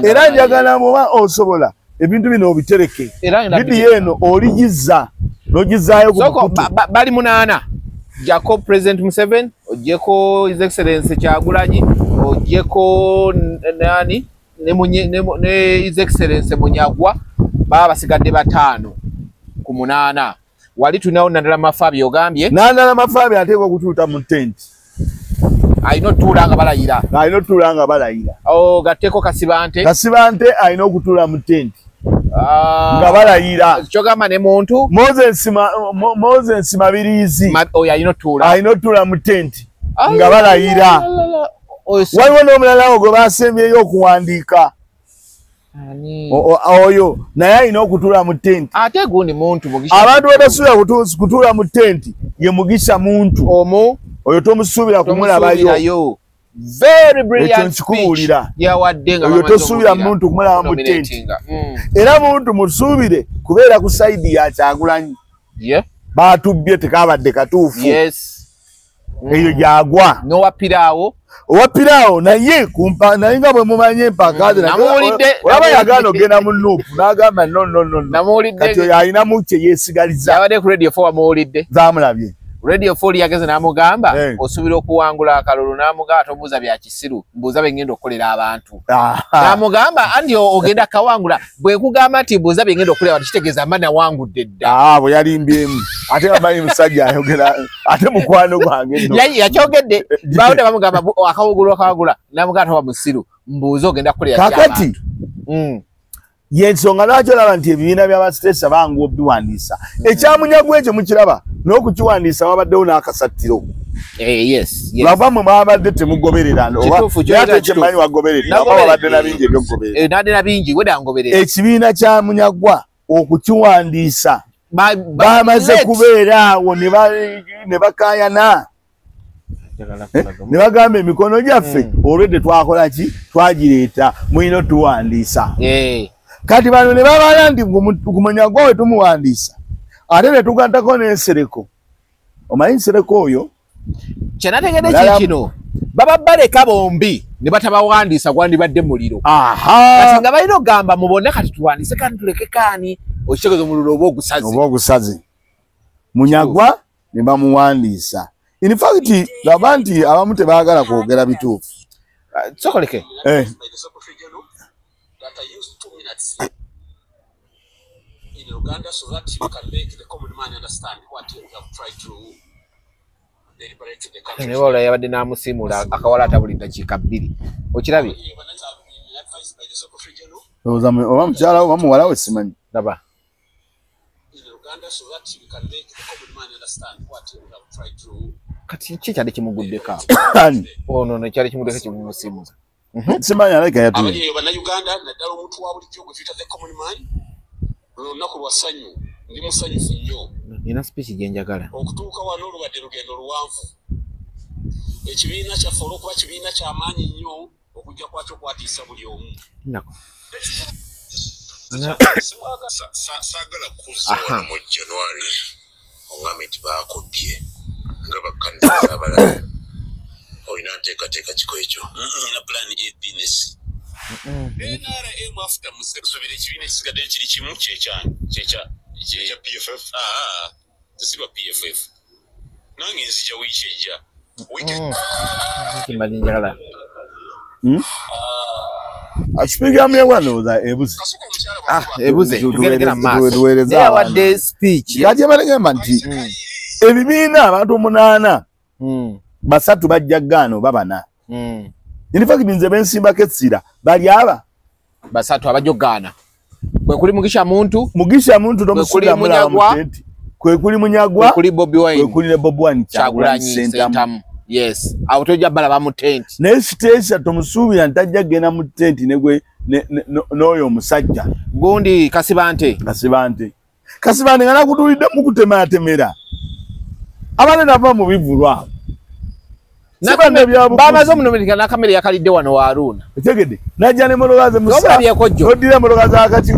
Era njagala bw'oba osobola ebintu bino obitereke, vidiyo eno oligizza n'ogizaayo ku mukutu. Bali 8, Jacob President Museveni, ogyeko His Excellency Kyagulanyi, ogyeko nani ne His Excellency Munyagwa, baba basigadde 5 ku 8. Wali tulinawo Nandala Mafabi, ogambye Nandala Mafabi ateekwa okutuuta mu tenti, alina otuula nga balayira, alina otuula nga balayira. Gatteko Kasibante, Kasibante alina okutuula mu tenti. Nga balayira. Kyogamba ne muntu Moses Mabirizi oyo alina otuula. Alina otuula mu tenti nga balayira. Waliwo n'omulala gwe basembyeyo okuwandiika. Oyo naye alina okutuula mu tenti. Ate gundi muntu Mugisha. Abantu batasuubira kutuula mu tenti ye Mugisha Muntu. Omu oyo tomusuubira kumulabayo. Very brilliant speech. Yawadde nga oyo tosuubira muntu kumulaba mu tenti. Era muntu musuubire kubeera ku sayidi ya Kyagulanyi. Baatubbye tekabadde katuufu. Eyo gyagwa. N'owapiraawo. Owapiraawo naye kumpa naye nga bwe mumanyi empaka ze. Namuwulidde. Olaba yagaana ogenda mu NUP n'agamba no no no. Namuwulidde. Kati oyo alinamu kye yeesigaliza. Yabadde ku Radio 4 wamuwulidde. Zaamulabye. Radio 4 yageze n'amugamba osuubira okuwangula akalulu n'amugamba tobuuza bya kisiru mbuuza bye ngenda okukolera abantu. N'amugamba anti ogenda kawangula bwe nkugamba nti mbuuza bye ngenda okukolera abantu kitegeeza mba nawangudde dda. Bwe yalimbyemu ate amanyi musajja ayogera ate mukwano gwange nno. Yakyogedde bawudde bamugamba akawugula akawangula n'amugamba toba musiru mbuuza ogenda kukolera ki abantu. Kakati yensonga lwaki olaba nti ebibiina by'abasiteesa bangu obiwandiisa. Ekyamunyagwa ekyo mukiraba n'okukiwandiisa wabaddewo n'akasattiro. Lwava mmwe mwabadde temugoberera ate kyemmanyi wagoberera oba wabadde na bingi ebyokugoberera. Nabadde na bingi wedda ngoberera. Ekibiina kya Munyagwa okukiwandiisa bamaze kubeera awo ne bakaayana. Ne bagamba emikono gyaffe olwedde twakola ki twagireeta mulina otuwandiisa. Kati bano ne babala nti ku Munyagwa we tumuwandiisa ate ne tugattako n'ensereko. Omanyi nsereko oyo kye nategedde ki kino baba baleka bombi ne batabawandiisa gwandibadde muliro. Kati nga balina okugamba mubone kati tuwandiise kani tuleke kaani okitegeeza omuliro oba ogusaze. Oba ogusaze. Munyagwa ne bamuwandiisa. In fact laba nti abamu tebaagala kwogera bituufu. Sokoleke. In Uganda so that you can make the common man understand what we have tried to deliberate the country. Ne wala yabadde n'amusiimula akawala atabuli ddakiika bbiri. Okirabye? Oba mukyala oba muwala we simanyi. Laba. In Uganda so that you can make the common man understand what we have tried to. Kati ki kyali kimuguddeko? Ono no kyali kimuguddeko kimusiimuza. Simanyi alabika yatuye. Abali Bannayuganda naddala omuntu wa bulijjo gwe tuyita the common man. Lunaku lwa ssanyu, ndi musanyufu nnyo. Nina speech gye njagala. Okutuuka wano lubadde lugendo luwanvu. Ekibiina kyaffe olw'okuba kibiina ky'amaanyi nnyo, okujja kwakyo kwatiisa buli omu. Saagala kuzza wano mu January oŋŋambe nti baakubbye nga bakkanisa abalala. Olina nteekateeka kiko ekyo? Nina plan A, B ne C. NRM after musubira ekibiina ekisigadde kiri kimu kyekya PFF. Tesiba PFF. Nange nzija wiiki ejja. Kimbadde njagala. Speech ya Munyagwa ndowooza ebuze. Ebuze tugeregera mu maaso. Naye yawadde speech. Kati ebalegamba nti ebibiina abantu 8 basatu bajja ggaana oba 4. In fact nze bensimbako essira bali aba basatu abajja okugaana. Kwe kuli Mugisha Muntu. Mugisha Muntu tomusuubira mulaba mu tenti. Kwe kuli Munyagwa. Kwe kuli Bobi Wine. Kwe kuli ne Bobi Wine Kyagulanyi Ssentamu. Yes. Awo tojja balaba mu tenti. Naye Siteesa tomusuubira nti tajja kugenda mu tenti ne n'oyo omusajja. Gundi Kasibante. Kasibante. Kasibante nga nakutuulidde mu kutemaatemera. Abaana nava mu bivvulu abo. Bamaze omunomereka n'akamere yakalidde wano wa Haruna. Otegedde n'ajja n'emmotoka ze musa. N'oddira emmotoka za kati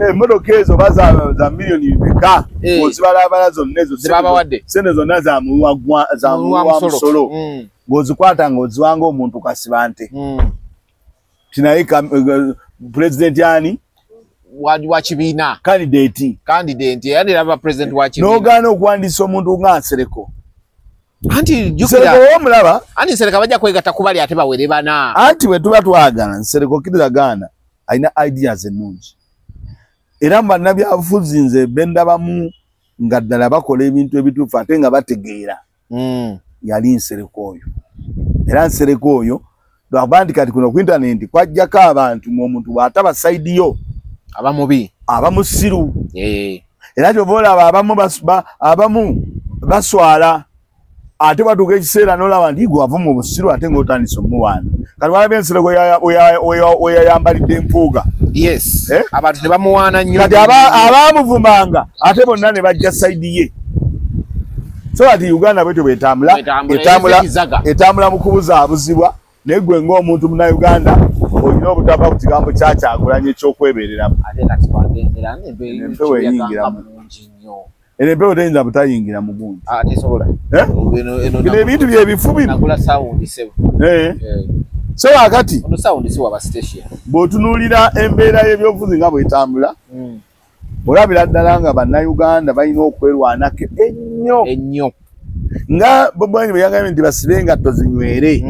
emmotoka ezo oba za miliyoni meka ozibalabala zonna ezo zebabawadde. Ssente zonna za muwa musolo. Ng'ozikwata ng'oziwanga omuntu Kasibante. Ti naye pulezidenti ani? Wa kibiina. Candidate. Candidate yani laba president wa kibiina. N'ogaana okuwandiisa omuntu nga Nsereko. Anti Nsereko omulaba? Anti Nsereko bajja kwegatta kubali ate bawere bana. Anti bwe tuba twagala Nsereko kkiriza gaana alina ideas ennungi. Era mu bannabyabufuzi nze be ndabamu nga ddala bakola ebintu ebituufu ate nga bategeera. Yali Nsereko oyo. Era Nsereko oyo lwakuba nti kati kuno ku internet kwajjako abantu ng'omuntu bw'ataba sayidi yo Aba mubi. Aba musiru. Era kyova olaba abamu baswala ate batuuka ekiseera n'olaba nti gwe wava mu busiru ate ng'otandise omuwaana. Kati walabye Nsereko we yayambalidde empuuga. Yes. Abantu ne bamuwaana nnyo. Kati abaamuvumanga ate bonna ne bajja sayidi ye. So ati Uganda bwetyo bwetambula, etambula mu kubuzaabuzibwa, naye gwe ng'omuntu Munnayuganda olina obutava ku kigambo kya Kyagulanyi eky'okwebeereramu. Ate kati twagendera empewo eyingira eno empewo teyinza butayingira mu gundi. Tesobola. Bino ebintu bye bifu bino. Nagula sound sebo. So wakati ono sound si wa station. Bw'otunuulira embeera y'ebyobufuzi nga bw'etambula, olabira ddala nga Bannayuganda balina okwerwanako ennyo. Ennyo. Nga Bobi Wine bwe yagambye nti basibe engatto zinywere.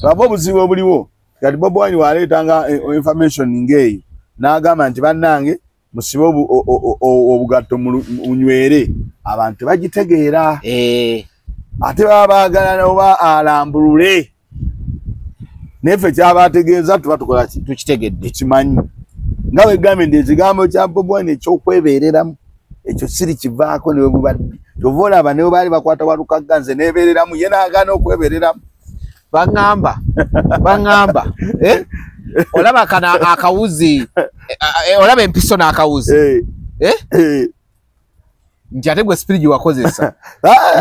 Laba obuzibu obuliwo. Kati Bobi Wine waleetanga information ng'eyo n'agamba nti bannange musibe obugatto munywere, abantu bagitegeera. Ate baba baagala oba alambulule. Naye ffe kyabategeeza tuba tukola ki? Tukitegedde. Tukimanyi. Nga bwe gambye nti ekigambo kya Bobi Wine eky'okwebeereramu ekyo siri kivaako ne bwe bubadde. Kyova olaba ne bwe baali bakwata Walukagga nze neebeereramu, ye n'agaana okwebeereramu. Baŋŋamba. Olaba kana akawuzi, olaba empiso n'akawuzi. Nti ate gwe sipirigi wakozesa.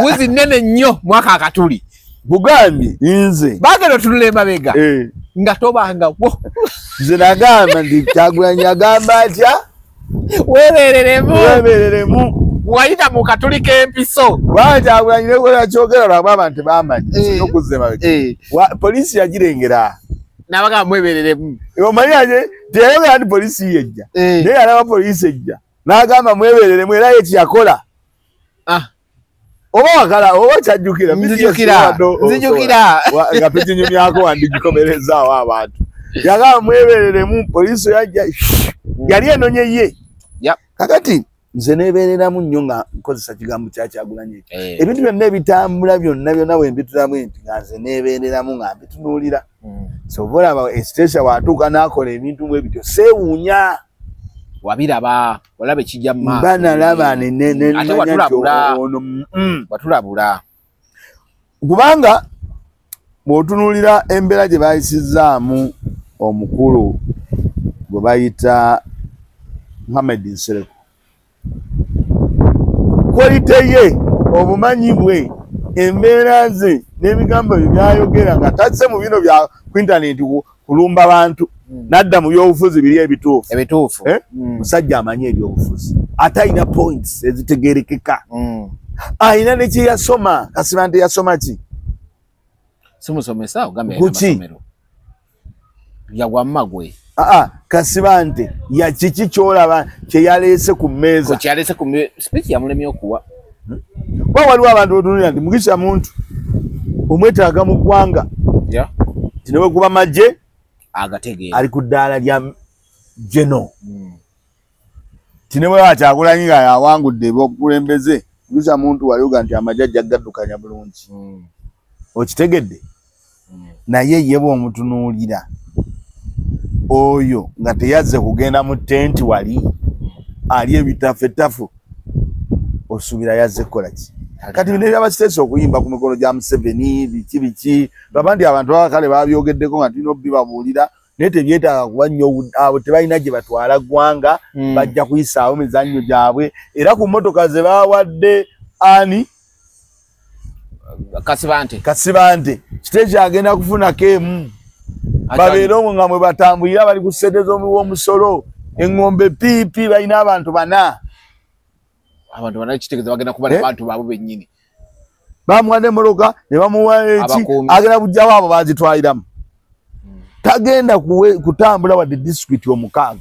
Wuzi nnene nnyo mwaka akatuli. Bugambye nze. Bagenda otunula emabega. Nga tobanga wo. Nze nagamba nti Kyagulanyi agamba atya? Weebereremu. Weebereremu. Wayita mu katuli k'empiso. Kubanga Kyagulanyi ne bwe yakyogera lwakuba abantu tebamanyi. Okuzza emabega. Poliisi yagirengera. N'abagamba mwebereremu. Omanyi ate teyayogera nti poliisi yejja. Naye yalaba poliisi ejja. N'agamba mwebereremu era ye kye yakola. Oba wakala oba kyajjukira. Nzijukira. Nga tukinyumyako wandigikomerezaawo abantu. Yagamba mwebereremu poliisi yajja. Yali enonye ye. Kakati nze neebeereramu nnyo nga nkozesa kigambo kya Kyagulanyi ekyo. Ebintu byonna ebitambula byonna byonna bwe mbitulamu nti nga nze neebeereramu nga mbitunuulira. So oba olaba Estasia bw'atuuka n'akola ebintu bwe bityo seewuunya. Wabiraba, olaba ekijja mu maaso. Mba nalaba ate watulabula. Watulabula. Kubanga bw'otunuulira embeera gye bayisizzaamu omukulu gwe bayita Muhammad Nsereko. Quality ye, obumanyi bwe, embeera ze n'ebigambo bye byayogera nga tazze mu bino bya ku internet kulumba bantu, n'adda mu byobufuzi biri ebituufu. Ebituufu. Musajja amanyi ebyobufuzi. Ate alina points ezitegeerekeka. Alina ne kye yasoma. Kasibante yasoma ki? Simusomesa ogambye alina amasomero. Yagwa mmagwe. Kasibante ya kiki ky'olaba kye yaleese ku mmeeza. Kye yaleese ku mmeeza, speech yamulemye okuwa. Kuba waliwo abantu otunuulira nti Mugisha Muntu omwetaaga mu ggwanga. Nti ne bwe guba magye agategeera. Ali ku ddaala lya Geno. Nti ne bwe baba Kyagulanyi nga yawangudde ebyobukulembeze, Mugisha Muntu walioga nti amagye ajja gaddukanya bulungi. Okitegedde? Naye ye bw'omutunuulira oyo nga teyazze kugenda mu tenti wali ali ebitafetafu osuubira yazze kukola ki? Kati bino ebyabakiteesa okuyimba ku mikolo gya Museveni biki biki, laba nti abantu baba kale babyogeddeko nga tulina obbibabuulira, naye tebyetaaga kuba nnyo abo tebalina gye batwala ggwanga, bajja kuyisaawo mizannyo gyabwe. Era ku mmotoka ze baawadde ani? Kasibante. Kasibante. Kiteekyo agenda kufunako emu. Babeere omwo nga mwe batambulira bali ku ssente z'omuwi w'omusolo. Eŋŋombe piipi balina abantu bana. Abantu bana kitegeeza bagenda kuba n'abantu baabwe bennyini. Bamuwadde emmotoka ne bamuwa eki, agenda kujjawo abo bazitwaliramu. Tagenda kutambula wadde disitulikiti 6.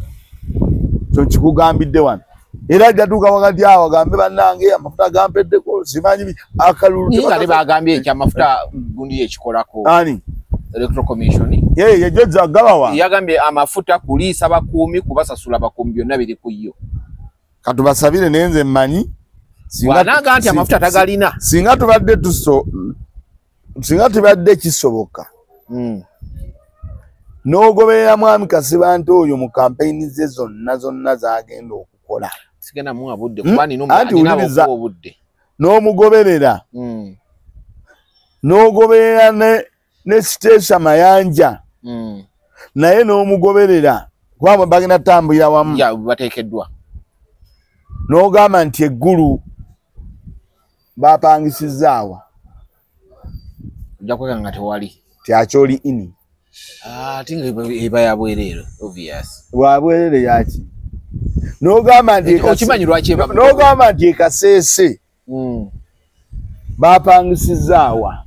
Kyo nkikugambidde wano. Era ajja tuuka wakati awo agambe bannange amafuta gampeddeko simanyi akalulu. Ate bagambye ekyamafuta gundi ekikolako. Ani? Electoral Commission. Ye yajja gabawa. Yagambye amafuta kuliisa bakuumi kubasasula bakuumi byonna biri ku yo. Katubasabire naye nze mmanyi. Bw'anaaga nti amafuta tagalina. Singa tubadde singa tubadde kisoboka. N'ogoberera mwami Kasibante oyo mu kampeyini ze zonna zonna z'agenda okukola. Sigenda muwa budde kuba nina obudde. N'omugoberera. N'ogoberera ne Stecia Mayanja. Naye n'omugoberera kuba bagenda tambulira wamu. Ya bateekeddwa. N'ogamba nti eggulu bapangisizza awa. Ojja kwekanga tewali. Ti Acholi Inn. Ate nga eba ya bwereere, obvious. Wa bwereere yaki? N'ogamba nti okimanyi lwaki eba n'ogamba nti e Kasese bapangisizza awa.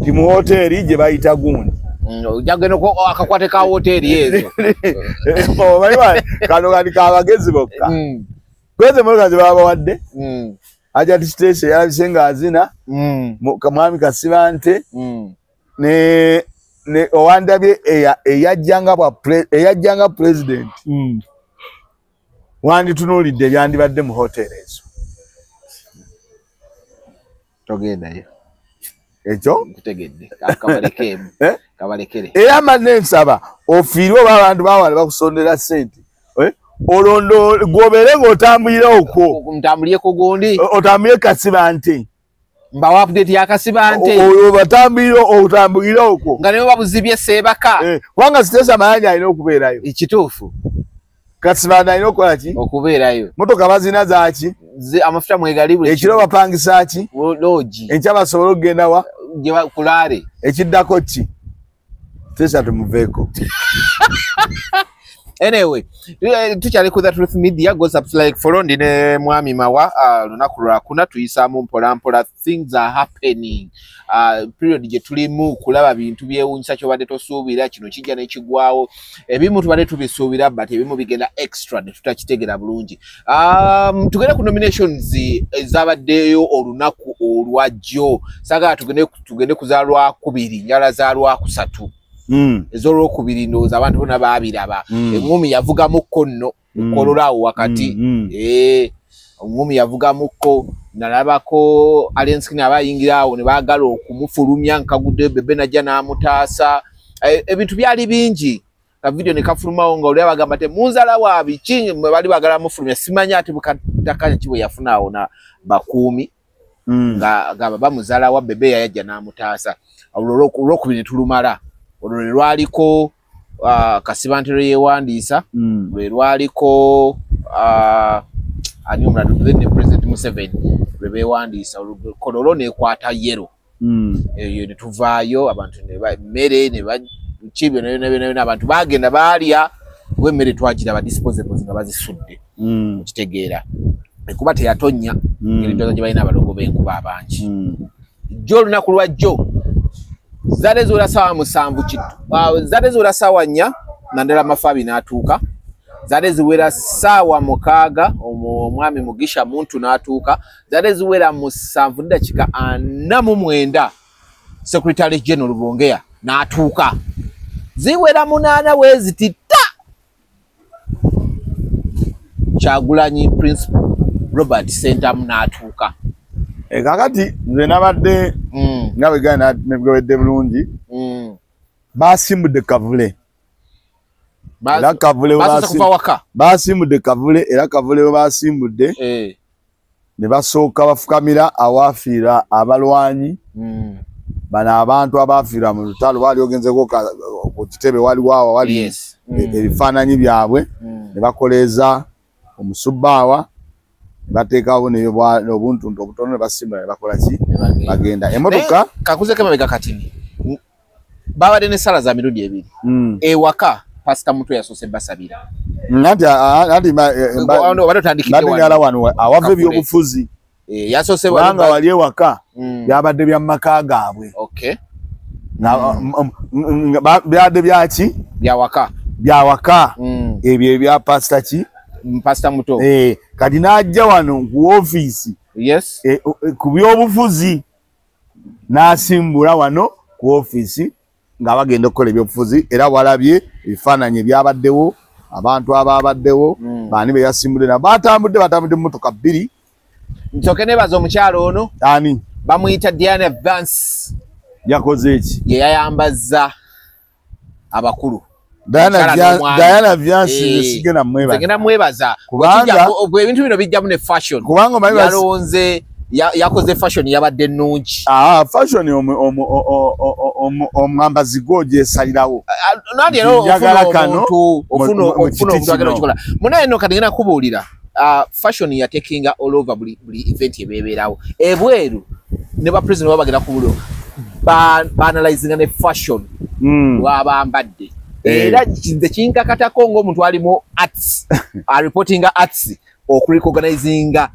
Ti mu hoteeri gye bayita gundi. Ojja kugenda akakwate ka hoteeri ezo. Kano kati kabagezi bokka. Kweze emmotoka ze babawadde. Hajati Stecia yalabise ng'azina. Mwami Kasibante ne owandabye eyajjanga president. Wanditunuulidde ebyandibadde mu hoteeri ezo. Togendayo. Ekyo? Nkutegedde. Kabalekemu. Kabalekere. Era manne nsaba ofiirwe oba abantu bawala bakusondera ssente. Olondo gwobeere ng'otambulira okwo. Ntambulireko gundi. Otambulire Kasibante. Mbawa update ya Kasibante. Oyo batambulira otambulira okwo. Nga naye babuzibye seebaka. Kubanga Stecia Mayanja alina okubeerayo. Ekituufu. Kasibante alina okukola ki? Okubeerayo. Motoka bazina zaaki? Amafuta mwegali buli. Ekiro bapangisa ki? Loogi. Enkya basobole okugenda wa? Kulaale. Ekiddako ki? Stecia tumuveeko. Anyway, tukyali ku The Truth Media, go subscribe, follow. Ndi ne Mwami Mawa. Lunaku lwakuna tuyisaamu mpola mpola, things are happening. Period gye tulimu kulaba bintu byewuunyisa kyobadde tosuubira, kino kijja n'ekigwawo. Ebimu tubadde tubisuubira, but ebimu bigenda extra ne tutakitegera bulungi. Tugende ku nominations ezabaddeyo olunaku olwajjo. Saagala tugende ku za lwakubiri, njala za lwakusatu. Ez'olwokubiri ndowooza abantu bonna baabiraba. Eŋŋumi yavugamukko nno Kololo awo wakati. Eŋŋumi yavugamukko, nalabako Alien Skin aba ayingira awo ne baagala okumufulumya nkaguddeyo, Bebe najja n'amutaasa. Ebintu byali bingi, ka video ne kafulumawo nga oli abagamba temunzala wa biki, bali baagala mufulumya, simanyi ate bukatakanya ki bwe yafuna awo na bakuumi nga gamba bamuzala wa, Bebe yajja n'amutaasa. Olwo olwokubiri ne tulumala, olwo lwe lwaliko Kasibante lwe yeewandiisa, lwe lwaliko ani omulala, then ne President Museveni lwe beewandiisa. Kololo nekwata yellow eyo ne tuvaayo, abantu ne emmere ne ki byonna byonna byonna, abantu baagenda baalya, kuba emmere twagiraba disposables nga bazisudde. Okitegeera, enkuba teyatonnya, ngeri ndoza gye balina abalogo b'enkuba abangi. Jjo olunaku lwa jjo zaade ziwera 7:00 kitu, zaade ziwera 4:00 Nandala Mafabi n'atuuka, zaade ziwera 6:00 omwami Mugisha Muntu n'atuuka, zaade ziwera 7:49 Secretary General Rubongoya n'atuuka, ziwera 8:00 weezititta Kyagulanyi Principal Robert Ssentamu n'atuuka. Kakati nze nabadde nga bwe genda nebwewedde bulungi, basimbudde Kavule era Kavule basimbudde Kavule era Kavule we basimbudde ne basooka bafukamira awaafiira abalwanyi bano, abantu abaafiira mu lutalo. Baali ogenzeko ku kitebe, waliwo awo wali ebifaananyi byabwe, ne bakoleeza omusubbaawa, ne bateekawo n'obuntuntu obutono ne basimbula ne bakola ki, bagenda emotoka. Kakuzeko emabega katini, babadde n'essala za mirundi ebiri. Ewaka Pasita Mutwe yasoose basabira. Anti obadde otandikidde wano wano awava ebyobufuzi. Yasoose kubanga wali ewaka byabadde bya maka gaabwe. Byabadde byaki? Byawaka. Byawaka ebyo ebya pasita ki? Pasita Muto. Kati n'ajja wano ku ofiisi ku byobufuzi, n'asimbula wano ku ofiisi nga bagenda okukola ebyobufuzi, era walabye ebifaananyi ebyabaddewo, abantu ababaddewo, baani be yasimbudde nabo. Batambudde mu motoka bbiri. Nsooke nebaza omukyalo ono. Ani? Bamuyita Diana Vance. Yakoze eki? Ye yayambazza Abakulu. Diana Vyansi sigena mwebaza. Sigena mwebaza. Kubanga ebintu bino bijjamu ne fashion. Kubanga yalonze yakoze fashion yabadde nnungi. Fashion omwambazi gwoje esalirawo. Nandi era ofuna omuntu agenda okikola. Munaye no kati ngenda kubuulira. Fashion ya taking all over buli event ebebeerawo. Ebweru ne ba president babagenda kubuulira. Ba analyzing ne fashion. Wabambadde. Era nze kinkakatako ng'omuntu ali mu arts, reporting arts, okurecognizinga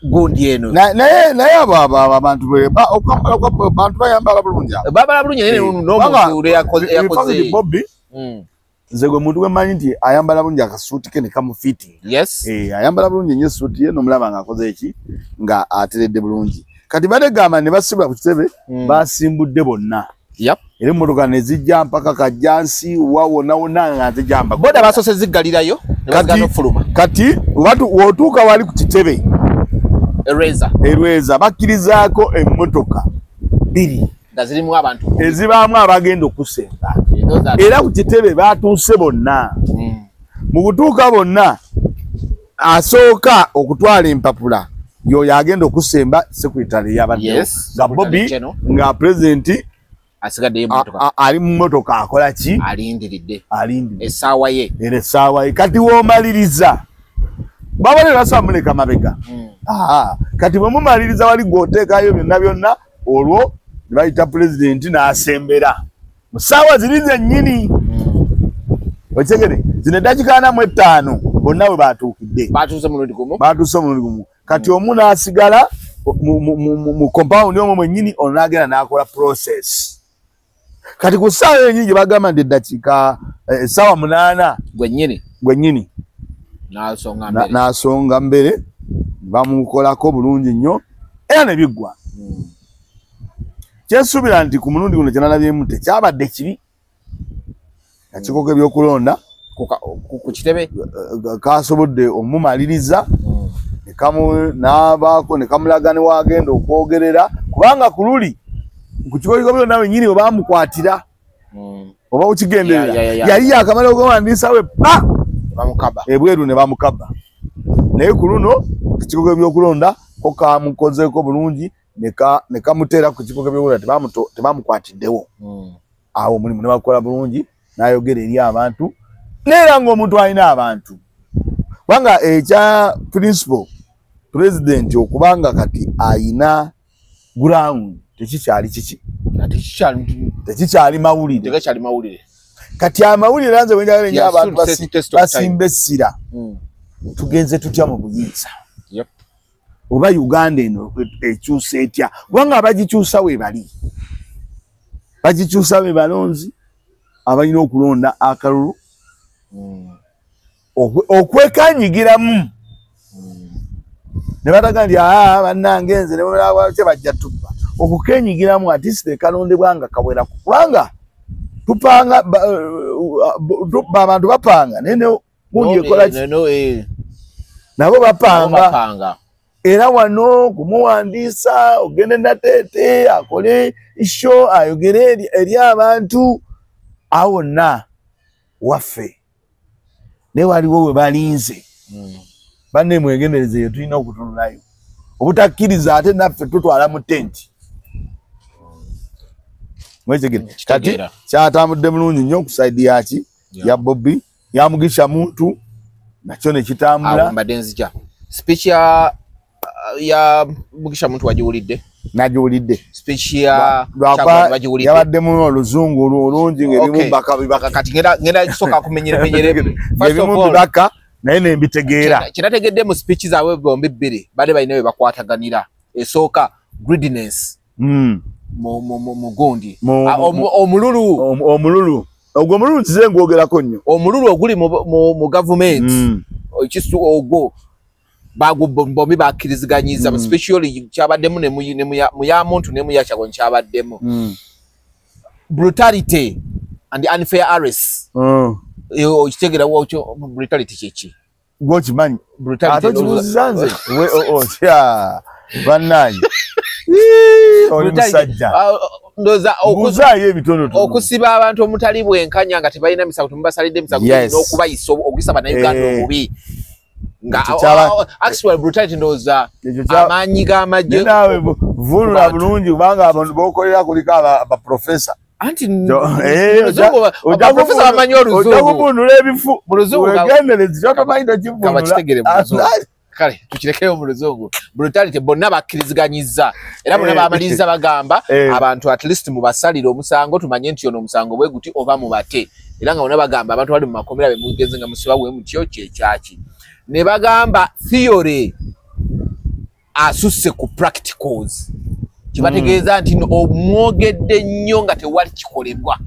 gundi eno. Naye abo abantu abantu bayambala bulungi. Babala bulungi naye n'omuntu yakoze. Bobby nze gwe muntu gwe mmanyi nti ayambala bulungi akasuuti ke ne kamufiti. Yes. Ayambala bulungi nnyo essuuti ye n'omulaba ng'akoze eki nga ateredde bulungi. Kati badde ne basibwa ku kitebe basimbudde bonna. Yep. Era emmotoka ne zijja mpaka Kajjansi wa wonna wonna nga zijjamba. Boda basoose ziggalirayo ne bazigana okufuluma. Kati w'otuuka wali ku kitebe Erweza bakkirizaako emmotoka bbiri nga zirimu abantu ezibaamu abagenda okusemba. Era ku kitebe baatuuse bonna. Mu kutuuka bonna asooka okutwala empapula y'oyo agenda okusemba secretary yabaddewo. Nga Bobby nga president asigadde mmotoka ali mu mmotoka akola ki? Alindiridde. Essaawa ye. Era essaawa ye. Kati w'omaliriza babale basaba muleka mabega. Kati bwe mumaliriza wali gw'oteekayo byonna byonna olwo ne bayita pulezidenti n'asembera mu ssaawa ziri zennyini. Okitegere zino eddakiika 45 bonna we baatuukidde. Baatuuse mulundi gumu. Baatuuse omulundi gumu. Kati omu n'asigala mu compound omwo mwennyini ono n'agenda n'akola process. Kati ku ssaawa yennyini gye bagamba nti eddakiika essaawa 8 gwennyini n'asonga mbere bamukolako bulungi nnyo era ne biggwa. Kyensuubira nti ku mulundi guno kye nalabyemu tekyabadde kibi. Akakiiko k'ebyokulonda ku kitebe kasobodde omumaliriza n'abaako ne kamulaga ne wagenda okwogerera kubanga ku luli ku kiiko byonna wennyini we baamukwatira oba okigenderera yali yakamala okuwandiisa we pa ebweru ne bamukaba. Naye ku luno akakiiko k'ebyokulonda ko kamukozeeko bulungi ne kamuteera ku kiiko k'ebyokulonda tebamukwatiddewo. Awo omulimu ne bagukola bulungi n'ayogera eri abantu neera ng'omuntu alina abantu. Kubanga ekya principal president okubanga kati ayina ground tekikyali kiki? Tekikyali mawulire. Kati amawulire nze bwe njagala ennyo abantu basimba essira. Tugenze tutya mu buyinza? Oba Uganda eno ekyusa etya? Kubanga abagikyusa we bali. Bagikyusa be balonzi abalina okulonda akalulu okwekanyigiramu. Ne bataga nti bannange nze ne bajja tubba. Okukenyigiramu ati kalondebwa nga kawera kubanga tupanga abantu bapanga naye gundi ekola ki? Nabo bapanga. Era wano kumuwandiisa ogende Nateete akole isho ayogere eri abantu awo wonna waffe. Naye waliwo we balinze. Banne mwegendereze eyo tulina okutunulayo. Obutakkiriza ate naffe tutwala mu tenti. Mwetegere. Kati kyatambudde bulungi nnyo ku side yaki ya Bobby ya Mugisha Muntu nakyo ne kitambula. Awo mbadde nzija. Speech ya Mugisha Muntu wagiwulidde? Nagiwulidde. Speech ya wagiwulidde. Yabaddemu oluzungu olungi ng'ebimu baka. Kati ngenda kusooka kumenyere. First of all baka naye ne mbitegeera. Kinategedde mu speech zaabwe bombi bbiri badde balina we bakwataganira. Esooka greediness. Mu gundi. Omululu. Omululu. Ogwo omululu nzize ngwogerako nnyo. Omululu oguli mu government. Ekisu ogwo bombi bakkiriziganyiza. Especially kyabaddemu ne mu ya Muntu ne mu ya Kyagulanyi kyabaddemu. Brutality and unfair arrest. Okitegera brutality kyeki? Gwokimanyi. Brutality. Ate okibuuziza nze? Bannange. Oli musajja. Ndoza okuzayo ebitono okusiba abantu omutali bwenkanya nga tebalina misango, tumubasalidde misango n'okubayisa okuyisa bannayuganda obubi. Nga actual brutality ndoza amaanyi g'amagye. Naawe vunula bulungi kubanga abantu bokolera kuliko abaprofesa. Anti abaprofesa bamanyi oluzungu. Ojja kuvunula ebifu mu luzungu. Wegendereze ky'otomanyi tokivunula. Kabakitegere mu luzungu. Kale tukirekeyo mu luzungu. Brutality bonna bakkiriziganyizza era bonna bamaliriza bagamba abantu at least mubasalire omusango, tumanye nti ono omusango bwe guti oba mubate. Era nga bonna bagamba abantu bali mu makomera be mugeze nga musiba bwe mutyo kyekyaki. Ne bagamba theory asusse ku practicals. Kibategeeza nti omwogedde nnyo nga tewali kikolebwa.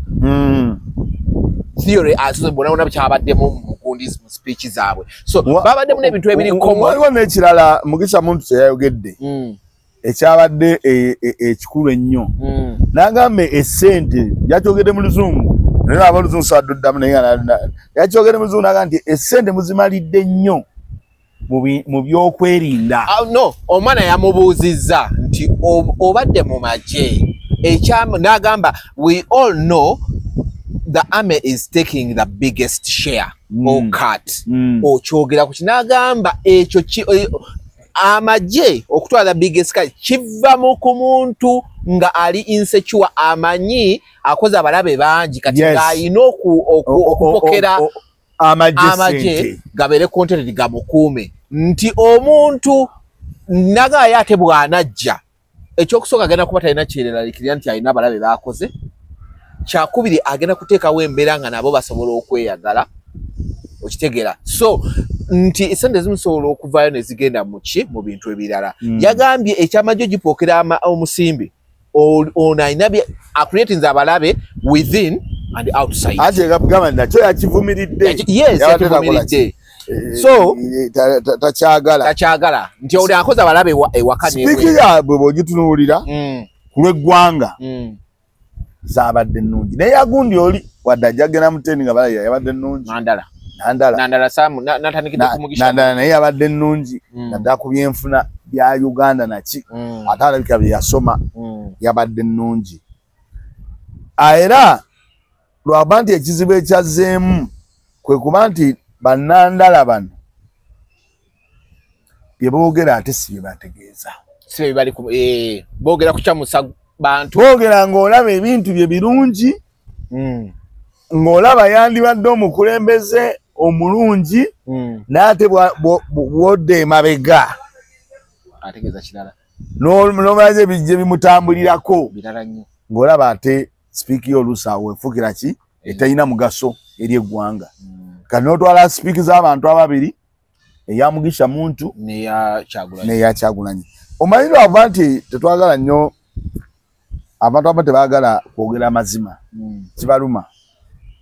Theory asusse bonna bonna kyabaddemu mu gundi mu speech zaabwe. So babaddemu n'ebintu ebiri common. Waliwo n'ekirala Mugisha Muntu kye yayogedde ekyabadde ekikulu ennyo. N'agamba essente yakyogedde mu luzungu, naye abaluzungu saduddamu naye yakyogedde mu luzungu n'agamba nti essente muzimalidde nnyo mu byokwerinda. No, omwana yamubuuzizza nti obadde mu magye n'agamba we all know the army is taking the biggest share or cut. Okyogera ku ki n'agamba ekyo amagye okutwala the biggest cut kiva mu ku muntu nga ali insecure, amanyi akoze abalabe bangi kati ng'alina okupokera amagye gabeere contented gamukuume. Nti omuntu nagaye ate bw'anajja ekyokusooka agenda kuba talina kyereralikirira nti alina abalabe baakoze. Kyakubiri agenda kuteekawo embeera nga nabo basobola okweyagala, okitegeera. So nti esente zimusobola okuvaayo ne zigenda mu ki mu bintu ebirala. Yagambye ekyamagye gipookera omusimbi ono alina acreatinze abalabe within and outside. Ate gamba nakyo yakivumiridde. Yes, yakivumiridde. So takyagala. Takyagala nti oli akoze abalabe ewaka n'ebweru. Speaking yaabwe bw'ogitunuulira ku lw'eggwanga zaabadde nnungi. Naye yagundi oli wadde ajja agenda mu teni nga balabira yabadde nnungi. Nandala. Nandala. Nandala Sam natandikidde ku Mugisha. Nandala naye yabadde nnungi naddala ku byenfuna bya Uganda naki. Ate alabika bye yasoma yabadde nnungi. Era lwaba nti ekizibu ekyazzeemu kwe kuba nti bannandala bano bye boogera ate si bye bategeeza. Si bye bali boogera kukyamusa bantu. Boogera ng'olaba ebintu bye birungi, ng'olaba yandibadde omukulembeze omulungi, naye ate bw'odda emabega ategeeza kirala. N'omalaza ebijja bimutambulirako birala nnyo. Ng'olaba ate sipiiki y'oluusi awo efuukira ki etalina mugaso eri eggwanga. Kati n'otwala sipiiki z'abantu ababiri, eya Mugisha Muntu n'eya Kyagulanyi. N'eya Kyagulanyi. Omanyi lwava nti tetwagala nnyo abantu abamu tebaagala kwogera amazima, kibaluma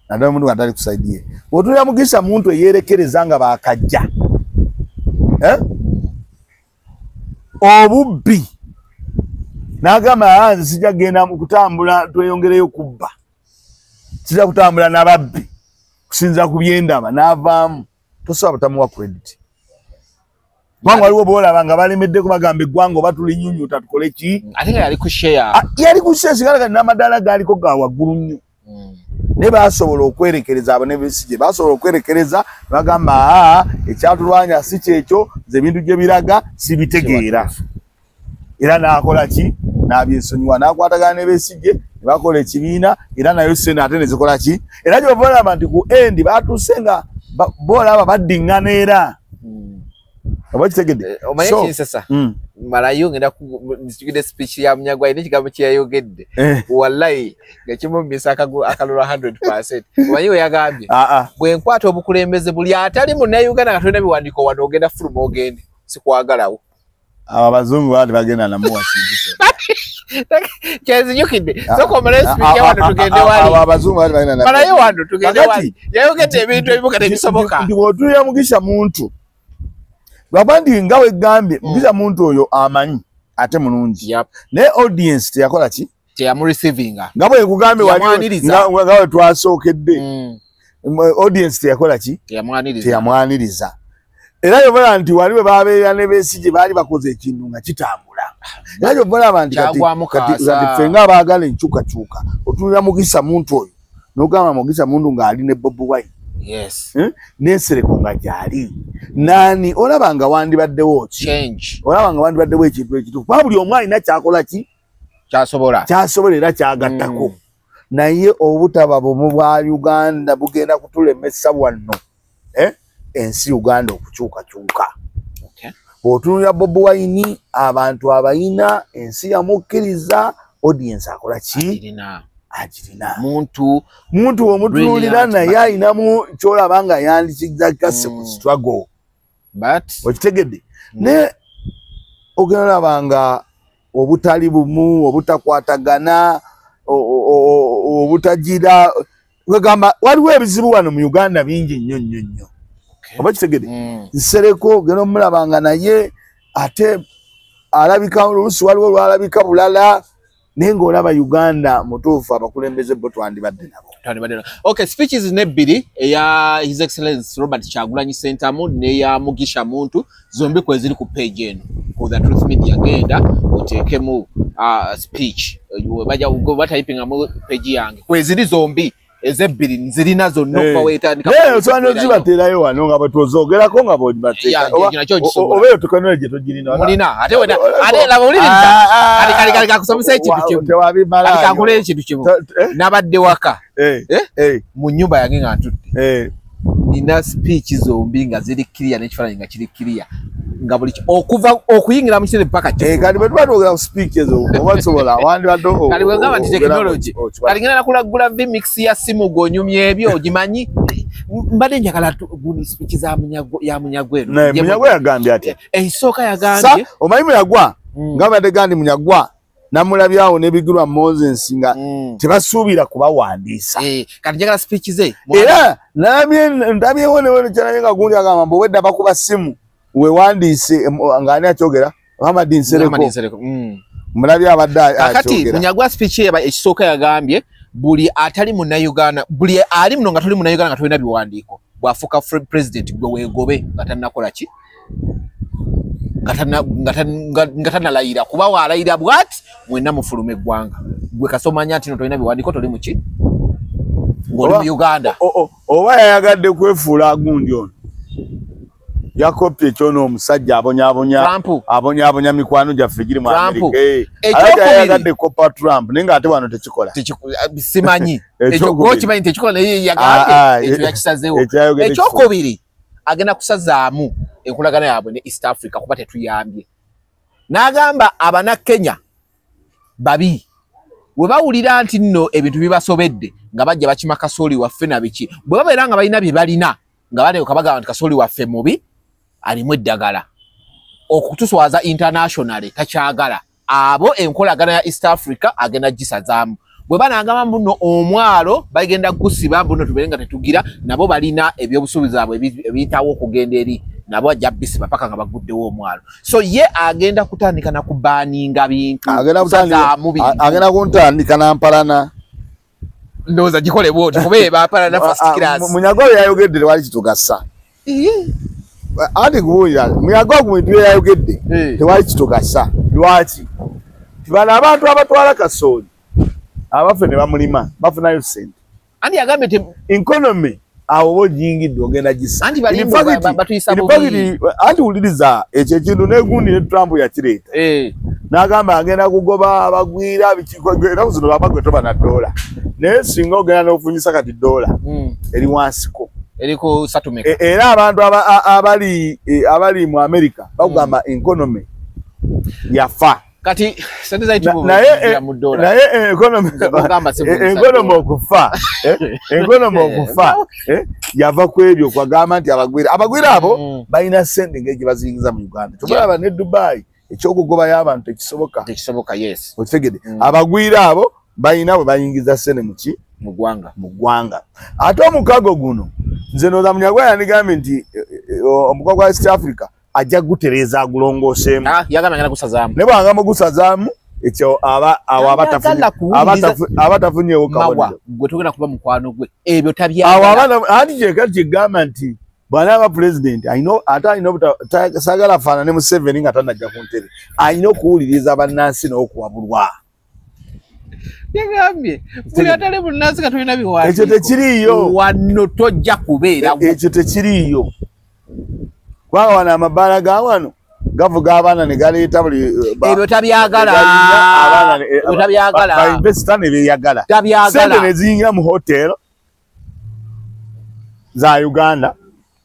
naddala omuntu nga tali kusaidiye. Bw'otunuulira Mugisha Muntu eyeerekereza nga baakajja obubbi n'agamba nze sijja kugenda mu kutambula tweyongereyo kubba, sijja kutambula n'ababbi kusinziira ku byendaba, n'avaamu. Tosobola butamuwa credit. Kubanga waliwo b'olaba nga balemeddeko bagamba eggwanga oba tulinyunyuta tukole ki? Ate nga yali ku share. Yali ku share sigala kati n'amadaala gaaliko ga waggulu nnyo. Naye baasobola okwerekereza abo ne Besigye basobola okwerekereza bagamba ekyatulwanya si kyekyo, nze ebintu gye biraga sibitegeera. Era n'akola ki? N'abyesonyiwa, n'akwatagana ne Besigye ne bakola ekibiina era nayo ssente ate ne zikola ki? Era gy'ova olaba nti ku endi baatuuse nga boolaba baddiŋŋana era. Oba kitegedde? Omanyi ekinsesa? Malayo ngenda nzijukidde speech ya Munyagwa n'ekigambo kye yayogedde. Wallahi nga kimummisa akalulu 100%. Omanyi we yagambye? Bwe nkwata obukulembeze buli atali munnayuganda nga tolina biwandiiko wano ogenda fuluma ogende. Sikwagalawo. Abo abazungu baali bagenda namuwa kintu kyonna. Kyenzijukidde. Sooka omale speech ya wano tugende wali. Abo abazungu baali bagenda namuwa. Malayo wano tugende wali. Yayogedde ebintu ebimu nga tebisoboka. Nti bw'otunuulira Mugisha Muntu lwaba nti nga wegambye Mugisha Muntu oyo amanyi ate mulungi. Naye audience teyakola ki? Teyamureceivinga. Nga bwe nkugambye nga bwe twasookedde. Audience teyakola ki? Teyamwaniriza. Era yobola nti wali bwe babeera ne Besigye baali bakoze ekintu nga kitambula. Naye olaba nti kati ffe ng'abaagala enkyukakyuka otunulira Mugisa Muntu oyo n'ogamba Mugisa Muntu ng'ali ne Bobi Wine. Yes. N'Ensereko nga gyali. Nani olaba nga wandibaddewo ki? Change. Olaba nga wandibaddewo ekintu ekituufu. Kuba buli omu alina kyakola ki? Kyasobola. Kyasobola era kyagattako. Naye obutaba bumu bwa Uganda bugenda kutulemesa wano. Ensi Uganda okukyukakyuka. Okay. Bw'otunulira Bobi Wine abantu abayina ensi yamukkiriza audience akola ki? Agirina. Muntu omutunuulira naye ayinamu ky'olaba nga yandikigasse ku struggle. But okitegedde. Naye ogenda olaba nga obutali bumu, obutakwatagana, obutagira, wegamba waliwo ebizibu wano mu Uganda bingi nnyo nnyo nnyo. Oba kitegedde. Nsereko ogenda omulaba nga naye ate alabika oluusi waliwo lwalabika bulala. Naye ng'olaba Uganda mutuufu abakulembeze bo twandibadde nabo. Okay, speeches nebbiri eya His Excellency Robert Kyagulanyi Ssentamu n'eya Mugisha Muntu zombi kwe ziri ku page eno ku The Truth Media. Genda oteekemu speech bajja batayipingamu page yange kwe ziri zombi ezebbiri nzirina zonna okuva weetandika. Naye osobola n'ozibateerayo wano nga bwe twozogerako nga bw'ogibateeka. Oba eyo tekinologi togirina. Mulina ate wena ate laba olirina kali kakusomesa ekintu kimu. Tewabimala. Kali kankole ekintu kimu. Nabadde waka mu nnyumba yange nga ntudde. Nina speech zombi nga ziri clear n'ekifaananyi nga kiri clear nga buli okuva okuyingira mu kitebe paka kati bwe tuba twogera ku speech ezo oba tusobola wandibadde kali bwe ngamba nti technology kali ngenda nakulagula vmix ya simu gw'onyumya ebyo ogimanyi. Mbadde njagala gundi speech za ya Munyagwa eno. Naye Munyagwa yagambye atya? Esooka yagambye omanyi Munyagwa nga badde gandi Munyagwa namulabyawo n'ebigirwa Moses nga tebasuubira kubawandiisa. Kati njagala speech ze era ndabyewo nekyalabye nga gundi agamba mbu obwedda bakuba simu wewandiise ng'ani akyogera Muhammad Nsereko. Mulabye abadde akyogera. Kakati Munyagwa speech ye ekisooka yagambye buli atali munnayuganda, buli ali muno nga toli munnayuganda nga tolina biwandiiko bw'afuuka president gwe weegobe nga tannakola ki, nga tannalayira, kuba waalayira bw'ati mwenna mufuluma eggwanga. Gwe kasomanya nti no tolina biwandiiko toli muki ng'oli mu Uganda. Oba yayagadde kwefuula gundi ono yakopye ekyono omusajja abonyaabonya mikwano gyaffe giri mu Amerika. Yayagadde kopa Trump naye ng'ate wano tekikola. Simanyi okimanyi tekikola naye yagambye ekyo yakisazeewo. Ekyokubiri agenda kusazaamu enkolagana yaabwe ne East Africa kuba tetuyambye. N'agamba Abannakenya babi bwe bawulira nti nno ebintu bibasobedde nga bajja bakima kasooli waffe na biki, bwe babeera nga balina bye balina nga baleka bagamba nti kasooli waffe mubi alimu eddagala okutuswaza internationally takyagala, abo enkolagana ya East Africa agenda gisazaamu. Bwe banagamba mbuno omwalo bagenda gusiba mbuno tubeere nga tetugira, nabo balina ebyobusuubuzi bwabwe ebiyitawo okugenda eri nabo ajja bisiba paka nga baguddewo omwalo. So ye agenda kutandika na kubaninga bintu, agenda kuntandika nampalana ndowooza gikole bw'oti kuba bapalana first class. Munyagwa yayogedde tewali kitugasa. Anti kubuulira Munyagwa ku bintu bye yayogedde tewali kitugasa. Lwaki? Bano abantu abatwala kasooli abaffe ne bamulima bafunayo ssente. Anti yagambye nti economy awo bw'ogiyingidde ogenda gisa. Anti batuyisa bubi. Anti wuliriza ekyo ekintu n'egundi ne Trump yakireeta. N'agamba agenda kugoba abagwira biki ennaku zino babagwe toba na dola. Naye singa ogenda n'ofunyisa kati dola eri wansiko. Eriko 3 Era abantu abali mu America bakugamba economy yafa. Kati sente zaitu mu dola. Naye economy okufa. Economy okufa. Yava ku ebyo kwagamba nti abagwira abo balina sente ng'egye baziyingiza mu Uganda. Tumulaba ne Dubai ekyokugobayo abantu tekisoboka. Tekisoboka, yes. Okitegedde. Abagwira abo balina bwe bayingiza sente mu ki? Mu ggwanga. Mu ggwanga. Ate omukago guno nze ndowooza Munyagwa yandigambye nti omukago gwa East Africa ajja gutereeza agulongooseemu. Yagamba agenda gusazaamu. Ne bw'agamba gusazaamu ekyo awo abatafunyeewo kabonero. Gwe togenda kuba mukwano gwe ebyo tabyagala. Awo anti kyekati kyegamba nti Bw'anaaba pulezidenti ate alina saagala afaanane Museveni nga tannajja ku ntebe, alina okuwuliriza bannansi n'okuwabulwa. Yagambye buli atali munnansi nga tolina biwandiiko. Ekyo tekiriiyo. Wano tojja kubeerawo. Ekyo tekiriiyo. Kubanga wano amabaala ga wano gavuga abaana ne galeeta buli ebyo tabyagala. Ebyo tabyagala. Ba investor ne beeyagala. Tabyagala. Ssente ne ziyingira mu hotel za Uganda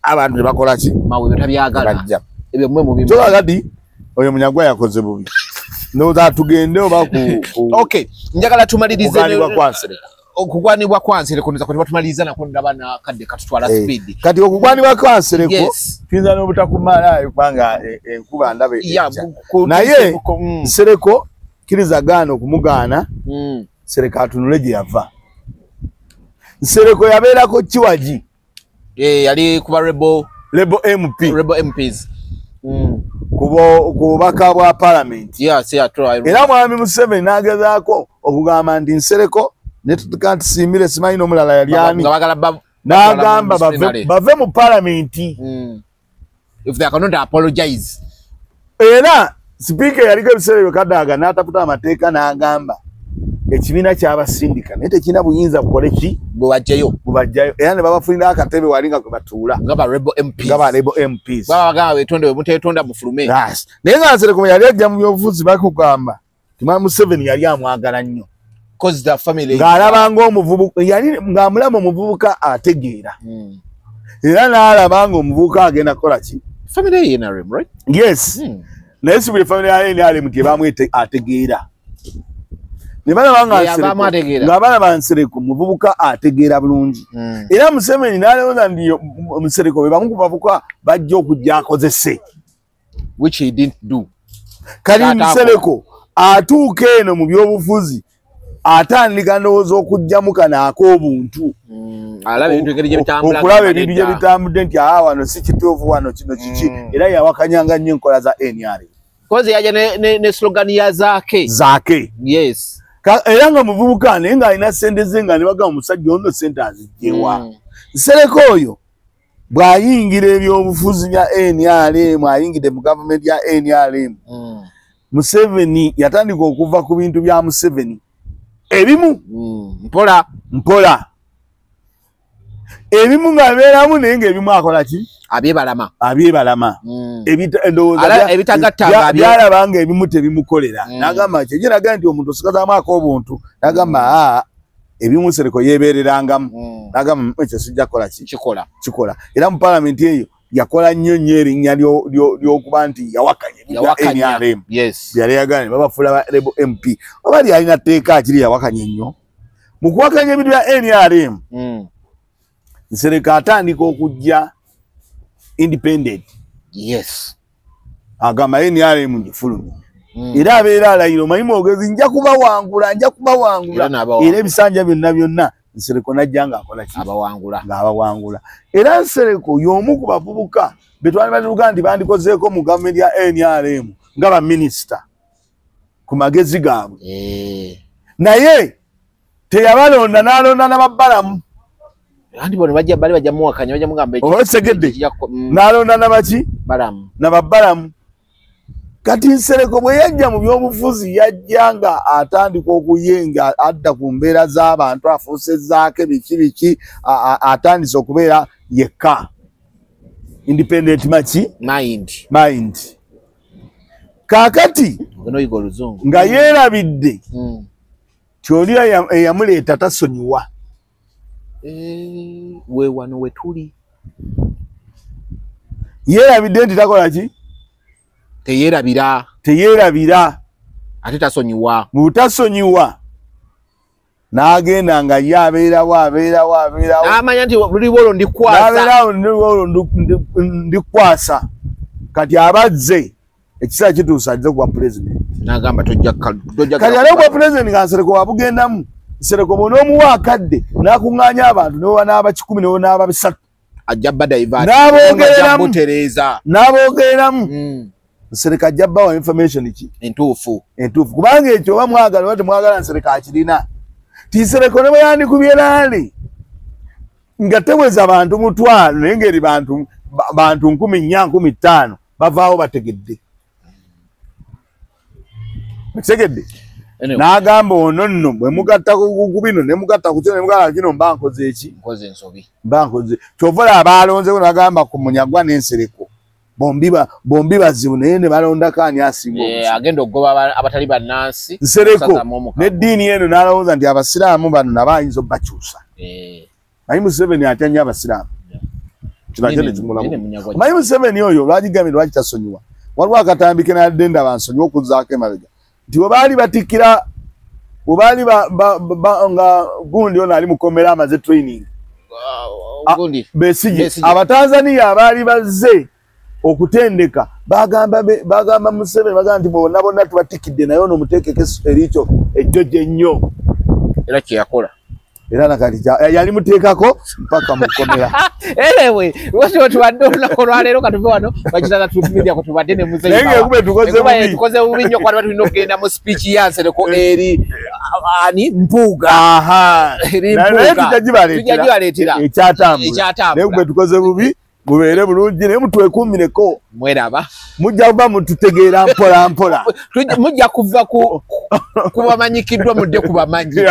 abantu ne bakola ki? Mawe ebyo tabyagala. Bajja. Ebyo mmwe mubimanyi. Kyo kati oyo Munyagwa yakoze bubi. Ndowooza tugende oba ku Okay, njagala tumalirize okugwanibwa kwa Nsereko. Okugwanibwa kwa Nsereko ndowooza kwe tumaliriza nako ndaba n'akadde katutwala speed. Kati okugwanibwa kwa Nsereko tuyinza n'obutakumalayo kubanga enkuba ndaba ejja. Naye Nsereko kkiriza gaana okumugaana, Nsereko atunule gye yava. Nsereko yabeerako Kiwagi. Yali kuba Rebel MP. Rebel MPs. Ku bubaka bwa parliament. Era Mwami Museveni n'agezaako okugamba nti Nsereko ne tusiimire simanyi n'omulala yali ani. N'agamba bave mu parliament. If they cannot apologize. Era sipiika yaliko ebiseera ebyo Kadaga n'ataputa amateeka n'agamba ekibiina ky'abasindika naye tekirina buyinza bukole ki? Bubajjayo. Bubajjayo. Era ne babafunira akatebe wali nga kwe batuula. Nga ba Rebel MPs. Nga ba Rebel MPs. Babagamba beetonde bwe muteetonda mufulume. Yes. Naye nga Nsereko yali ajja mu byobufuzi bakugamba nti Mwami Museveni yali amwagala nnyo. Cause the family. Ng'alaba ng'omuvubuka yali ng'amulaba omuvubuka ategeera. Era n'alaba ng'omuvubuka agenda kukola ki? Family ya NRM, right? Yes. Naye si buli family ya NRM nti ebaamu ategeera. Ne balaba nga balaba Nsereko muvubuka ategeera bulungi. Era Museveni n'alowooza nti Nsereko be bamu ku bavubuka bajja okujja akozese. Which he didn't do. Kali Nsereko atuuka eno mu byobufuzi atandika ndowooza okuggyamu kano ak'obuntu. Okulaba ebintu gye bitambudde nti aa wano si kituufu wano kino kiki. Era yawakanyanga nnyo enkola za NRM. Kozi yaja ne slogan ya Zaake. Zaake. Yes. Era nga muvubuka naye ng'alina ssente ze nga ne bagamba omusajja ono ssente azigyewa. Nsereko oyo bw'ayingira ebyobufuzi bya NRM, ayingidde mu gavumenti ya NRM. Museveni yatandika okuva ku bintu bya Museveni ebimu mpola mpola ebimu ng'abeeramu naye ng'ebimu akola ki? Abyebalama. Abyebalama. Ebitagatta byalaba nga ebimu tebimukolera. N'agamba kye nagamba nti omuntu osigazaamu ak'obuntu. N'agamba ebimu Nsereko yeebeererangamu. N'agamba ekyo sijja kukola ki? Kikola. Kikola. Era mu paalamenti eyo yakola nnyo nnyo erinnya ly'okuba nti yawakanya ebya NRM. Yes. Byali yagala ne babafuula ba Rebel MP. Oba lyalina tteeka kiri yawakanya ennyo. Mu kuwakanya ebintu bya NRM, Nsereko atandika okujja independent. Yes. Agamba NRM ngifulumye. Era abeera alayira omanyi mwogezi nja kubawangula nja kubawangula. Era ebisanja byonna byonna Nsereko n'ajja ng'akola ki? Abawangula. Ng'abawangula. Era Nsereko y'omu ku bavubuka be twali batuuka nti bandikozeeko mu gavumenti ya NRM nga baminisita ku magezi gaabwe. Naye teyabalonda n'alonda n'ababbalamu. Andi bono bajja bali bajja muwakanya bajja mugamba ekyo. Otegedde. N'alonda n'abaki? Balamu. N'ababbalamu. Kati Nsereko bwe yajja mu byobufuzi yajja nga atandika okuyenga adda ku mbeera z'abantu afuuse Zaake biki biki atandise okubeera yekka. Independent maki? Mind. Mind. Kaakati nga yeerabidde ti oli eyamuleeta tasonyiwa. We wano we tuli. Yeerabidde nti takola ki? Teyerabira. Teyerabira. Ate tasonyiwa. Mu butasonyiwa n'agenda nga ye abeerawo abeerawo abeerawo. N'amanya nti luli olwo ndikwasa. N'abeerawo luli olwo ndikwasa. Kati abazze ekiseera kituuse ajja kuba pulezidenti. N'agamba tojja. Kati ate okuba pulezidenti nga Nsereko wabugendamu. Nsereko bw'onoomuwa akadde n'akuŋŋaanya abantu ne n'aba 10 ne n'aba 3. Ajja badaiva. N'aboogereramu. N'aboogereramu. Nsereko ajja bawa information ki? Entuufu. Entuufu. Kubanga ekyo oba mwagala oba temwagala Nsereko akirina. Ti Nsereko ne bwe yandikubye laali nga teweza bantu 5,000 naye ng'eri bantu bantu 4,000 5,000 bavaawo bategedde. Bategedde. N'agamba ono nno bwe mugatta ku bino ne mugatta ku kino ne mugatta kino mba nkoze eki? Nkoze ensobi. Mba nkoze. Kyova olaba balonzeko n'agamba ku Munyagwa n'Ensereko. Bombi bazibu naye ne balondako ani asinga obuzibu. Agenda okugoba abatali bannansi. Nsereko n'eddiini eno n'alowooza nti abasiraamu bano nabo ayinza obbakyusa. Naye Museveni atya nnyo abasiraamu. Kino ate ne kimulamu. Omanyi Museveni oyo lwaki lwaki tasonyiwa? Waliwo akatambi ke nabadde ndaba nsonyiwa okuzzaako emabega. Nti bwe baali batikkira, bwe baali nga gundi ono ali mukomera amaze training. Besigye. Abatanzania abaali bazze okutendeka bagamba Museveni bagamba nti bonna bonna tubatikidde naye ono muteekeko eriikyo ejjojo ennyo. Era kye yakola. Era nakati yali muteekako mpaka mukomera. Anyway, lwaki tubadde olunaku olwaleero katuve wano bakitata Truth Media ko tubadde ne Muzeeyi. Naye ng'ekube tukoze bubi. Tukoze bubi nnyo kuba tulina okugenda mu speech ya Nsereko eri ani Mpuuga. Naye tujja gibaleetera ekyatambula. Naye kube tukoze bubi mubeere bulungi naye mutwekuumireko. Mweraba. Mujja kuba mututegeera mpola mpola. Mujja kuva ku bamanyikiddwa mudde ku bamanyi.